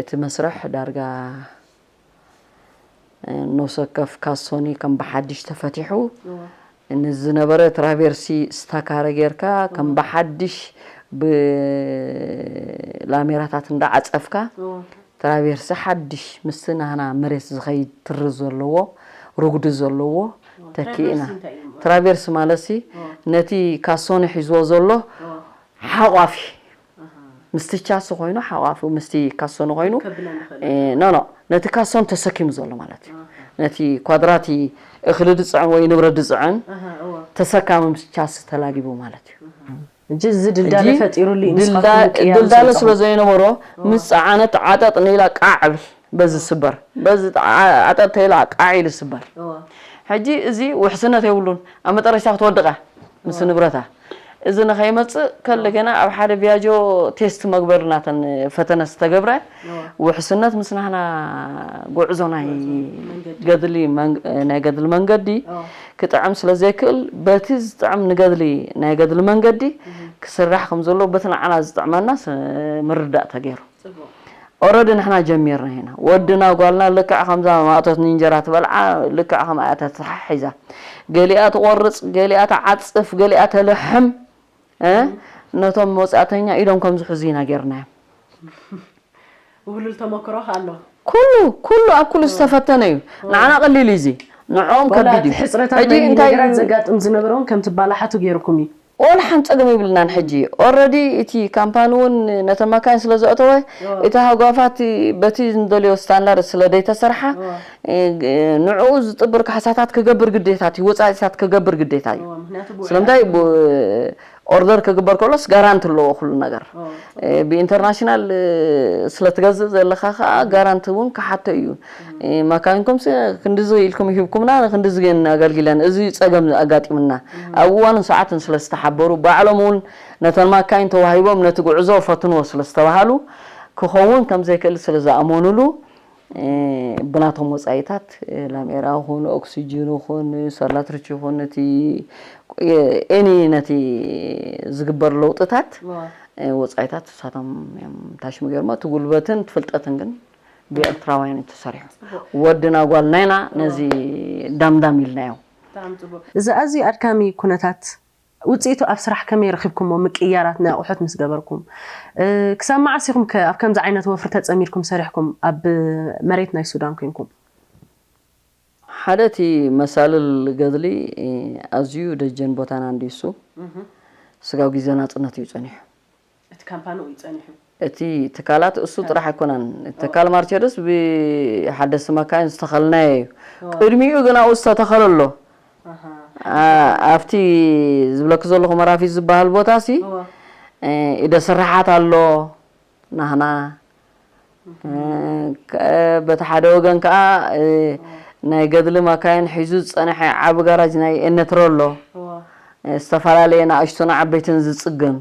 እቲ መስርሕ ዳርጋ ነብሰ ወከፍ ካሶኒ ከም ብሓድሽ ተፈቲሑ ንዝነበረ ትራቬርሲ ስታካረ ጌርካ ከም ብሓድሽ ብላሜራታት እንዳዓፀፍካ ትራቬርሲ ሓድሽ ምስቲ ናህና መሬት ዝኸይድ ትሪ ዘለዎ ርጉዲ ዘለዎ ተኪእና። ትራቬርሲ ማለት ሲ ነቲ ካሶኒ ሒዝዎ ዘሎ ሓቋፊ ምስቲ ቻሲ ኮይኑ ሓቋፊ ምስቲ ካሶኒ ኮይኑ ኖ ኖ ነቲ ካሶን ተሰኪሙ ዘሎ ማለት እዩ። ነቲ ኳድራቲ እኽሊ ድፅዕን ወይ ንብረት ድፅዕን ተሰካሚ ምስ ቻሲ ተላጊቡ ማለት እዩ። ሕጂ እዚ ድልዳለ ፈጢሩሉ እዩ። ንስኻትኩም ምቅያር ድልዳለ ስለ ዘይነበሮ ምስ ፀዓነት ዓጠጥ ንኢላ ቃዕ ብል በዚ ስበር በዚ ዓጠጥ ተይላ ቃዕ ኢሉ ስበር። ሕጂ እዚ ውሕስነት የብሉን። ኣብ መጠረሽታ ክትወድቕ እያ ምስ ንብረታ። እዚ ንኸይመፅእ ከለገና ኣብ ሓደ ቢያጆ ቴስት መግበር ናተን ፈተነ ዝተገብረ ውሕስነት ምስ ናህና ጉዕዞ ናይ ገድሊ ናይ ገድሊ መንገዲ ክጥዕም ስለ ዘይክእል በቲ ዝጥዕም ንገድሊ ናይ ገድሊ መንገዲ ክስራሕ ከም ዘለዎ በቲ ንዓና ዝጥዕመና ምርዳእ ተገይሩ። ኦረዲ ንሕና ጀሚርና ኢና ወድና ጓልና ልክዕ ከምዛ ማእቶት ንእንጀራ ትበልዓ ልክዕ ከምኣ እያ ተተሓሒዛ ገሊኣ ትቆርፅ ገሊኣ ትዓፅፍ ገሊኣ ተልሕም ነቶም ወፃእተኛ ኢዶም ከም ዝሕዙ ኢና ጌርናዮም። ውህሉል ተመክሮ ኣሎ። ኩሉ ኩሉ ኣብ ኩሉ ዝተፈተነ እዩ። ንዓና ቀሊል እዩ እዚ ንዕኦም ከቢድ እዩ። ሕፅረታት ናይ ነገራት ዘጋጥም ዝነበረ እውን ከም ትባላሓቱ ገይርኩም እዩ። ወላ ሓንቲ ፀገም የብልናን ሕጂ already እቲ ካምፓኒ እውን ነተን ማካይን ስለ ዘእተወ እቲ ሃጓፋት በቲ ንደልዮ ስታንዳርድ ስለ ደይተሰርሓ ንዕኡ ዝጥብር ካሕሳታት ክገብር ግዴታ እዩ ወፃኢታት ክገብር ግዴታ እዩ ስለምንታይ ኦርደር ክግበር ከሎስ ጋራንቲ ኣለዎ ኩሉ ነገር ብኢንተርናሽናል ስለ ትገዝእ ዘለካ ከዓ ጋራንቲ እውን ክሓቶ እዩ ማካይንኩም ክንድዚ ኢልኩም ሂብኩምና ክንድዚ ግን ኣገልጊለን እዚ ፀገም ኣጋጢምና ኣብ እዋንን ሰዓትን ስለ ዝተሓበሩ ባዕሎም እውን ነተን ማካይን ተዋሂቦም ነቲ ጉዕዞ ፈትንዎ ስለ ዝተባሃሉ ክኸውን ከም ዘይክእል ስለ ዝኣመኑሉ ብናቶም ወፃኢታት ላሜራ ይኹን ኦክሲጅን ይኹን ሰላትርች ይኹን እቲ ኤኒ ነቲ ዝግበር ለውጥታት ወፃኢታት እሳቶም እዮም ታሽሙ ገይሮሞ። እቲ ጉልበትን እቲ ፍልጠትን ግን ብኤርትራውያን እዩ ተሰሪሑ። ወድና ጓልና ኢና ነዚ ዳምዳም ኢልናዮ። እዚ ኣዝዩ ኣድካሚ ኩነታት ውፅኢቱ ኣብ ስራሕ ከመይ ረኺብኩሞ? ምቅያራት ናይ ኣቑሑት ምስ ገበርኩም ክሳብ መዓስ ኢኹም ኣብ ከምዚ ዓይነት ወፍሪ ተፀሚድኩም ሰሪሕኩም ኣብ መሬት ናይ ሱዳን ኮንኩም? ሓደ እቲ መሳልል ገድሊ ኣዝዩ ደጀን ቦታና እንዲሱ ስጋብ ግዜ ናፅነት እዩ ፀኒሑ። እቲ ካምፓኒ እዩ ፀኒሑ። እቲ ትካላት እሱ ጥራሕ ኣይኮነን። ትካል ማርቸደስ ብሓደስቲ መካይን ዝተኸልናዮ እዩ። ቅድሚኡ ግን ኣብኡ ዝተተኸለ ኣሎ። ኣብቲ ዝብለኪ ዘለኹ መራፊት ዝበሃል ቦታ ሲ ኢደ ስራሓት ኣሎ ናህና በቲ ሓደ ወገን ከዓ ናይ ገድሊ መካይን ሒዙ ዝፀንሐ ዓቢ ጋራጅ ናይ ኤነትሮ ኣሎ። ዝተፈላለየ ንኣሽቱን ዓበይትን ዝፅገን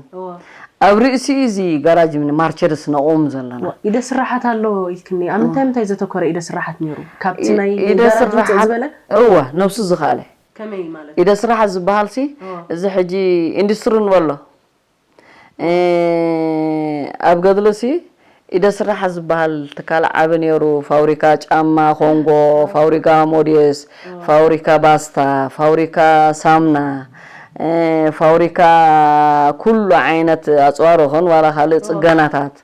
ኣብ ርእሲ እዚ ጋራጅ ማርቸደስ ነቑም ዘለና። ኢደ ስራሓት ኣሎ ኢልክኒ። ኣብ ምንታይ ምንታይ ዘተኮረ ኢደ ስራሓት ነይሩ? ካብቲ ናይ ኢደ ስራሓት ዝበለ እወ ነብሱ ዝኸኣለ ከመይ ማለት ኢደ ስራሓት ዝበሃል ሲ እዚ ሕጂ ኢንዱስትሪ ንበሎ ኣብ ገድሊ ሲ ኢደ ስራሕ ዝበሃል ትካል ዓቢ ነይሩ። ፋብሪካ ጫማ ኮንጎ፣ ፋብሪካ ሞዴስ፣ ፋብሪካ ባስታ፣ ፋብሪካ ሳምና፣ ፋብሪካ ኩሉ ዓይነት ኣፅዋር ይኹን ዋላ ካልእ ፅገናታት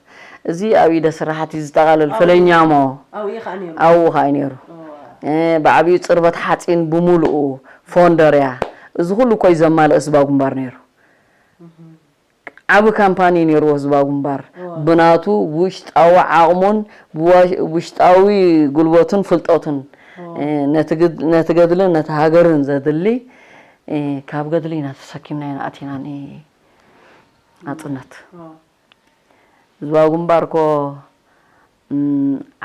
እዚ ኣብ ኢደ ስራሓት እዩ ዝጠቓለል። ፈለኛሞ ኣብኡ ከዓ ነይሩ ብዓብዩ ፅርበት ሓፂን ብምሉኡ ፎንደርያ እዚ ኩሉ እኮ እዩ ዘማልእ ስባ ጉንባር ነይሩ። ዓቢ ካምፓኒ ነይርዎ ህዝባዊ ግንባር ብናቱ ውሽጣዊ ዓቕሙን ውሽጣዊ ጉልበቱን ፍልጠቱን ነቲ ገድልን ነቲ ሃገርን ዘድሊ ካብ ገድሊ ኢና ተሰኪምና ኢና ኣቲና ናጽነት ህዝባዊ ግንባር ኮ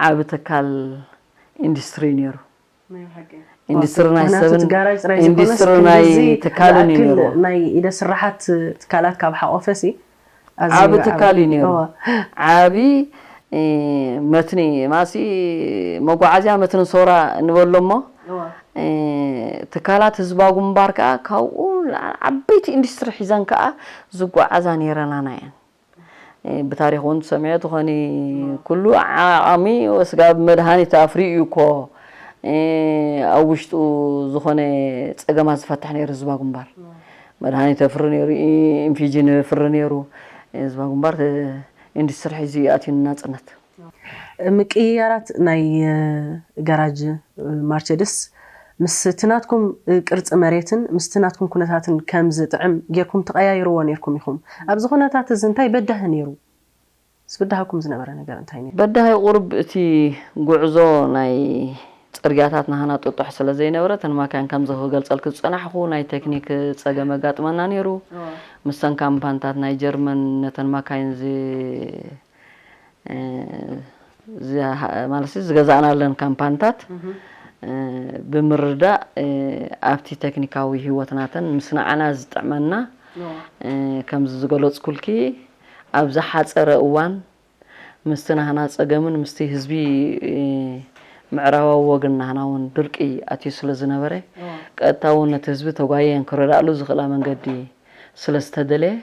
ዓቢ ትካል ኢንዱስትሪ ነይሩ ኢንዱስትሪ ናይ ሰብን ኢንዱስትሪ ናይ ትካልን እዩ ነይሩ። ናይ ኢደ ስራሓት ትካላት ካብ ሓቆፈ ሲ ዓቢ ትካል እዩ ነይሩ። ዓቢ መትኒ ማሲ መጓዓዝያ መትኒ ሰውራ ንበሎ እሞ ትካላት ህዝባዊ ግንባር ከዓ ካብኡ ዓበይቲ ኢንዱስትሪ ሒዘን ከዓ ዝጓዓዛ ነይረናና እየን። ብታሪኽ እውን ትሰምዒ ትኾኒ ኩሉ ዓቕሚ ስጋብ መድሃኒት ኣፍርዩ እዩ እኮ ኣብ ውሽጡ ዝኾነ ፀገማት ዝፈትሕ ነይሩ ህዝባ ግንባር መድሃኒት የፍሪ ነይሩ ኢንፊጅን የፍሪ ነይሩ ህዝባ ግንባር ኢንዱስትሪ ሒዙ እዩ ኣትዩ ናፅነት ምቅይያራት ናይ ጋራጅ ማርቸድስ ምስ እቲ ናትኩም ቅርፂ መሬትን ምስቲ ናትኩም ኩነታትን ከም ዝጥዕም ጌርኩም ትቐያይርዎ ነይርኩም ኢኹም። ኣብዚ ኩነታት እዚ እንታይ በዳሂ ነይሩ? ዝብዳሃኩም ዝነበረ ነገር እንታይ ነይሩ? በዳሂ ቁሩብ እቲ ጉዕዞ ናይ ፅርግያታት ናህና ጥጡሕ ስለ ዘይነበረ እተን ማካይን ከምዚ ክገልፀልኪ ዝፀናሕኹ ናይ ቴክኒክ ፀገም ኣጋጥመና ነይሩ። ምስተን ካምፓንታት ናይ ጀርመን ነተን ማካይን ዚ ማለት ዝገዛእናለን ካምፓንታት ብምርዳእ ኣብቲ ቴክኒካዊ ህይወት ናተን ምስ ንዓና ዝጥዕመና ከምዚ ዝገለፅኩልኪ ኣብ ዝሓፀረ እዋን ምስቲ ናህና ፀገምን ምስቲ ህዝቢ ምዕራባዊ ወገን ናህና እውን ድርቂ ኣትዩ ስለ ዝነበረ ቀጥታ እውን ነቲ ህዝቢ ተጓየን ክረዳእሉ ዝኽእላ መንገዲ ስለ ዝተደለየ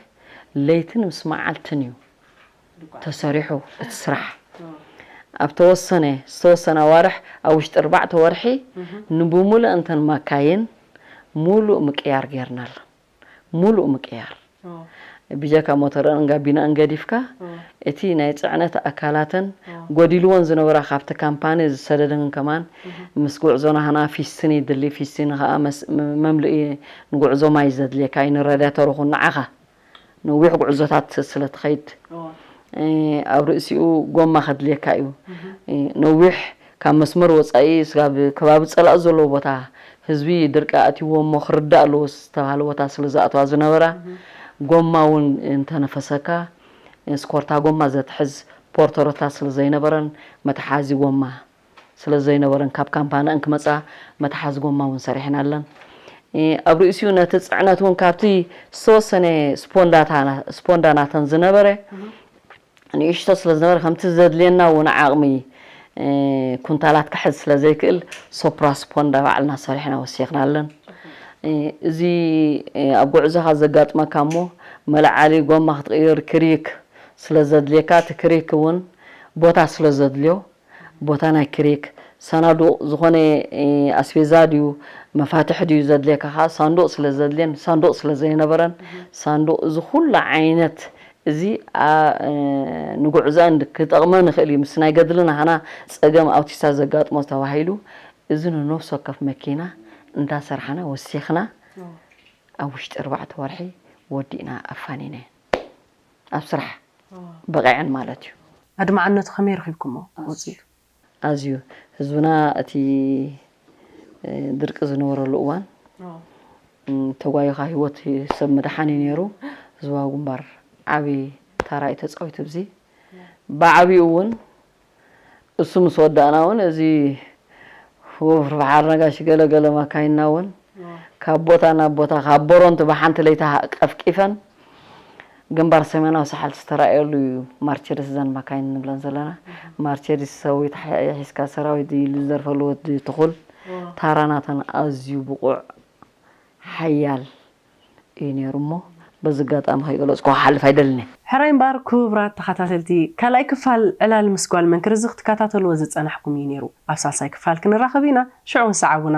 ለይትን ምስ መዓልትን እዩ ተሰሪሑ እቲ ስራሕ ኣብ ተወሰነ ዝተወሰነ ኣዋርሕ ኣብ ውሽጢ ኣርባዕተ ወርሒ ንብሙሉእ እንተን ማካይን ሙሉእ ምቅያር ጌርናለን ሙሉእ ምቅያር ብጀካ ሞተረን ጋቢናን ገዲፍካ እቲ ናይ ፅዕነት ኣካላተን ጎዲልወን ዝነበራ ካብቲ ካምፓኒ ዝሰደደን ከማን ምስ ጉዕዞ ናህና ፊስቲን ይድሊ ፊስቲን ከዓ መምልኢ ንጉዕዞ ማይ ዘድልየካ እዩ ንረድያተር ይኹን ንዓኻ ነዊሕ ጉዕዞታት ስለ ትኸይድ ኣብ ርእሲኡ ጎማ ከድልየካ እዩ ነዊሕ ካብ መስመር ወፃኢ ስጋብ ከባቢ ፀላኢ ዘለዎ ቦታ ህዝቢ ድርቂ ኣእትይዎ እሞ ክርዳእ ኣለዎ ዝተባሃለ ቦታ ስለ ዝኣተዋ ዝነበራ ጎማ እውን እንተነፈሰካ ስኮርታ ጎማ ዘትሕዝ ፖርተሮታት ስለ ዘይነበረን መትሓዚ ጎማ ስለ ዘይነበረን ካብ ካምፓነአን ክመፃ መትሓዚ ጎማ እውን ሰሪሕናለን ኣብ ርእሲኡ ነቲ ፅዕነት እውን ካብቲ ዝተወሰነ ስፖንዳ ናተን ዝነበረ ንእሽቶ ስለ ዝነበረ ከምቲ ዘድልየና እውን ዓቕሚ ኩንታላት ክሕዝ ስለ ዘይክእል ሶፕራ ስፖንዳ ባዕልና ሰሪሕና ወሲኽናለን እዚ ኣብ ጉዕዞኻ ዘጋጥመካ እሞ፣ መልዓሊ ጎማ ክትቕይር ክሪክ ስለ ዘድልየካ፣ እቲ ክሪክ እውን ቦታ ስለ ዘድልዮ፣ ቦታ ናይ ክሪክ፣ ሰናዱቕ፣ ዝኾነ ኣስቤዛ ድዩ፣ መፋትሕ ድዩ ዘድልየካ፣ ከዓ ሳንዱቕ ስለ ዘድልየን፣ ሳንዱቕ ስለ ዘይነበረን፣ ሳንዱቕ፣ እዚ ኩሉ ዓይነት እዚ ንጉዕዞ ክጠቕመን ይኽእል እዩ። ምስ ናይ ገድሊ ናህና ጸገም ኣውቲስታ ዘጋጥሞ ተባሂሉ፣ እዚ ንነፍሲ ወከፍ መኪና እንዳሰርሓና ወሲኽና፣ ኣብ ውሽጢ ኣርባዕተ ወርሒ ወዲእና ኣፋኒነን ኣብ ስራሕ በቒዐን ማለት እዩ። ኣድማዕነቱ ከመይ ረኺብኩሞ? ውፅኢቱ? ኣዝዩ፣ ህዝብና እቲ ድርቂ ዝነበረሉ እዋን፣ ተጓዩኻ ህይወት ሰብ ምድሓን እዩ ነይሩ። ህዝባዊ ግንባር ዓብዪ ታራ እዩ ተፃዊቱ። ብዚ ብዓብዩ እውን እሱ ምስ ወዳእና እውን፣ እዚ ወፍሪ በሓር ነጋሽ ገለ ገለ ማካይንና እውን ካብ ቦታ ናብ ቦታ፣ ካብ ቦሮንቱ ብሓንቲ ለይቲ ቀፍቂፈን ግንባር ሰሜናዊ ሳሕል ዝተራእየሉ እዩ። ማርቸዲስ፣ እዘን ማካይን ንብለን ዘለና ማርቸዲስ፣ ሰዊት ሒዝካ፣ ሰራዊት ኢሉ ዝደርፈሉ ወዲ ትኹል፣ ታራ ናተን ኣዝዩ ብቑዕ ሓያል እዩ ነይሩ እሞ፣ በዚ ኣጋጣሚ ከይገለፅኩ ክሓልፍ ኣይደልን እየ። ሕራይ እምበኣር ክቡራት ተኸታተልቲ፣ ካልኣይ ክፋል ዕላል ምስ ጓል መንክር እዚ ክትከታተልዎ ዝፀናሕኩም እዩ ነይሩ። ኣብ ሳልሳይ ክፋል ክንራኸብ ኢና፣ ሽዑ እውን ሰዓቡና።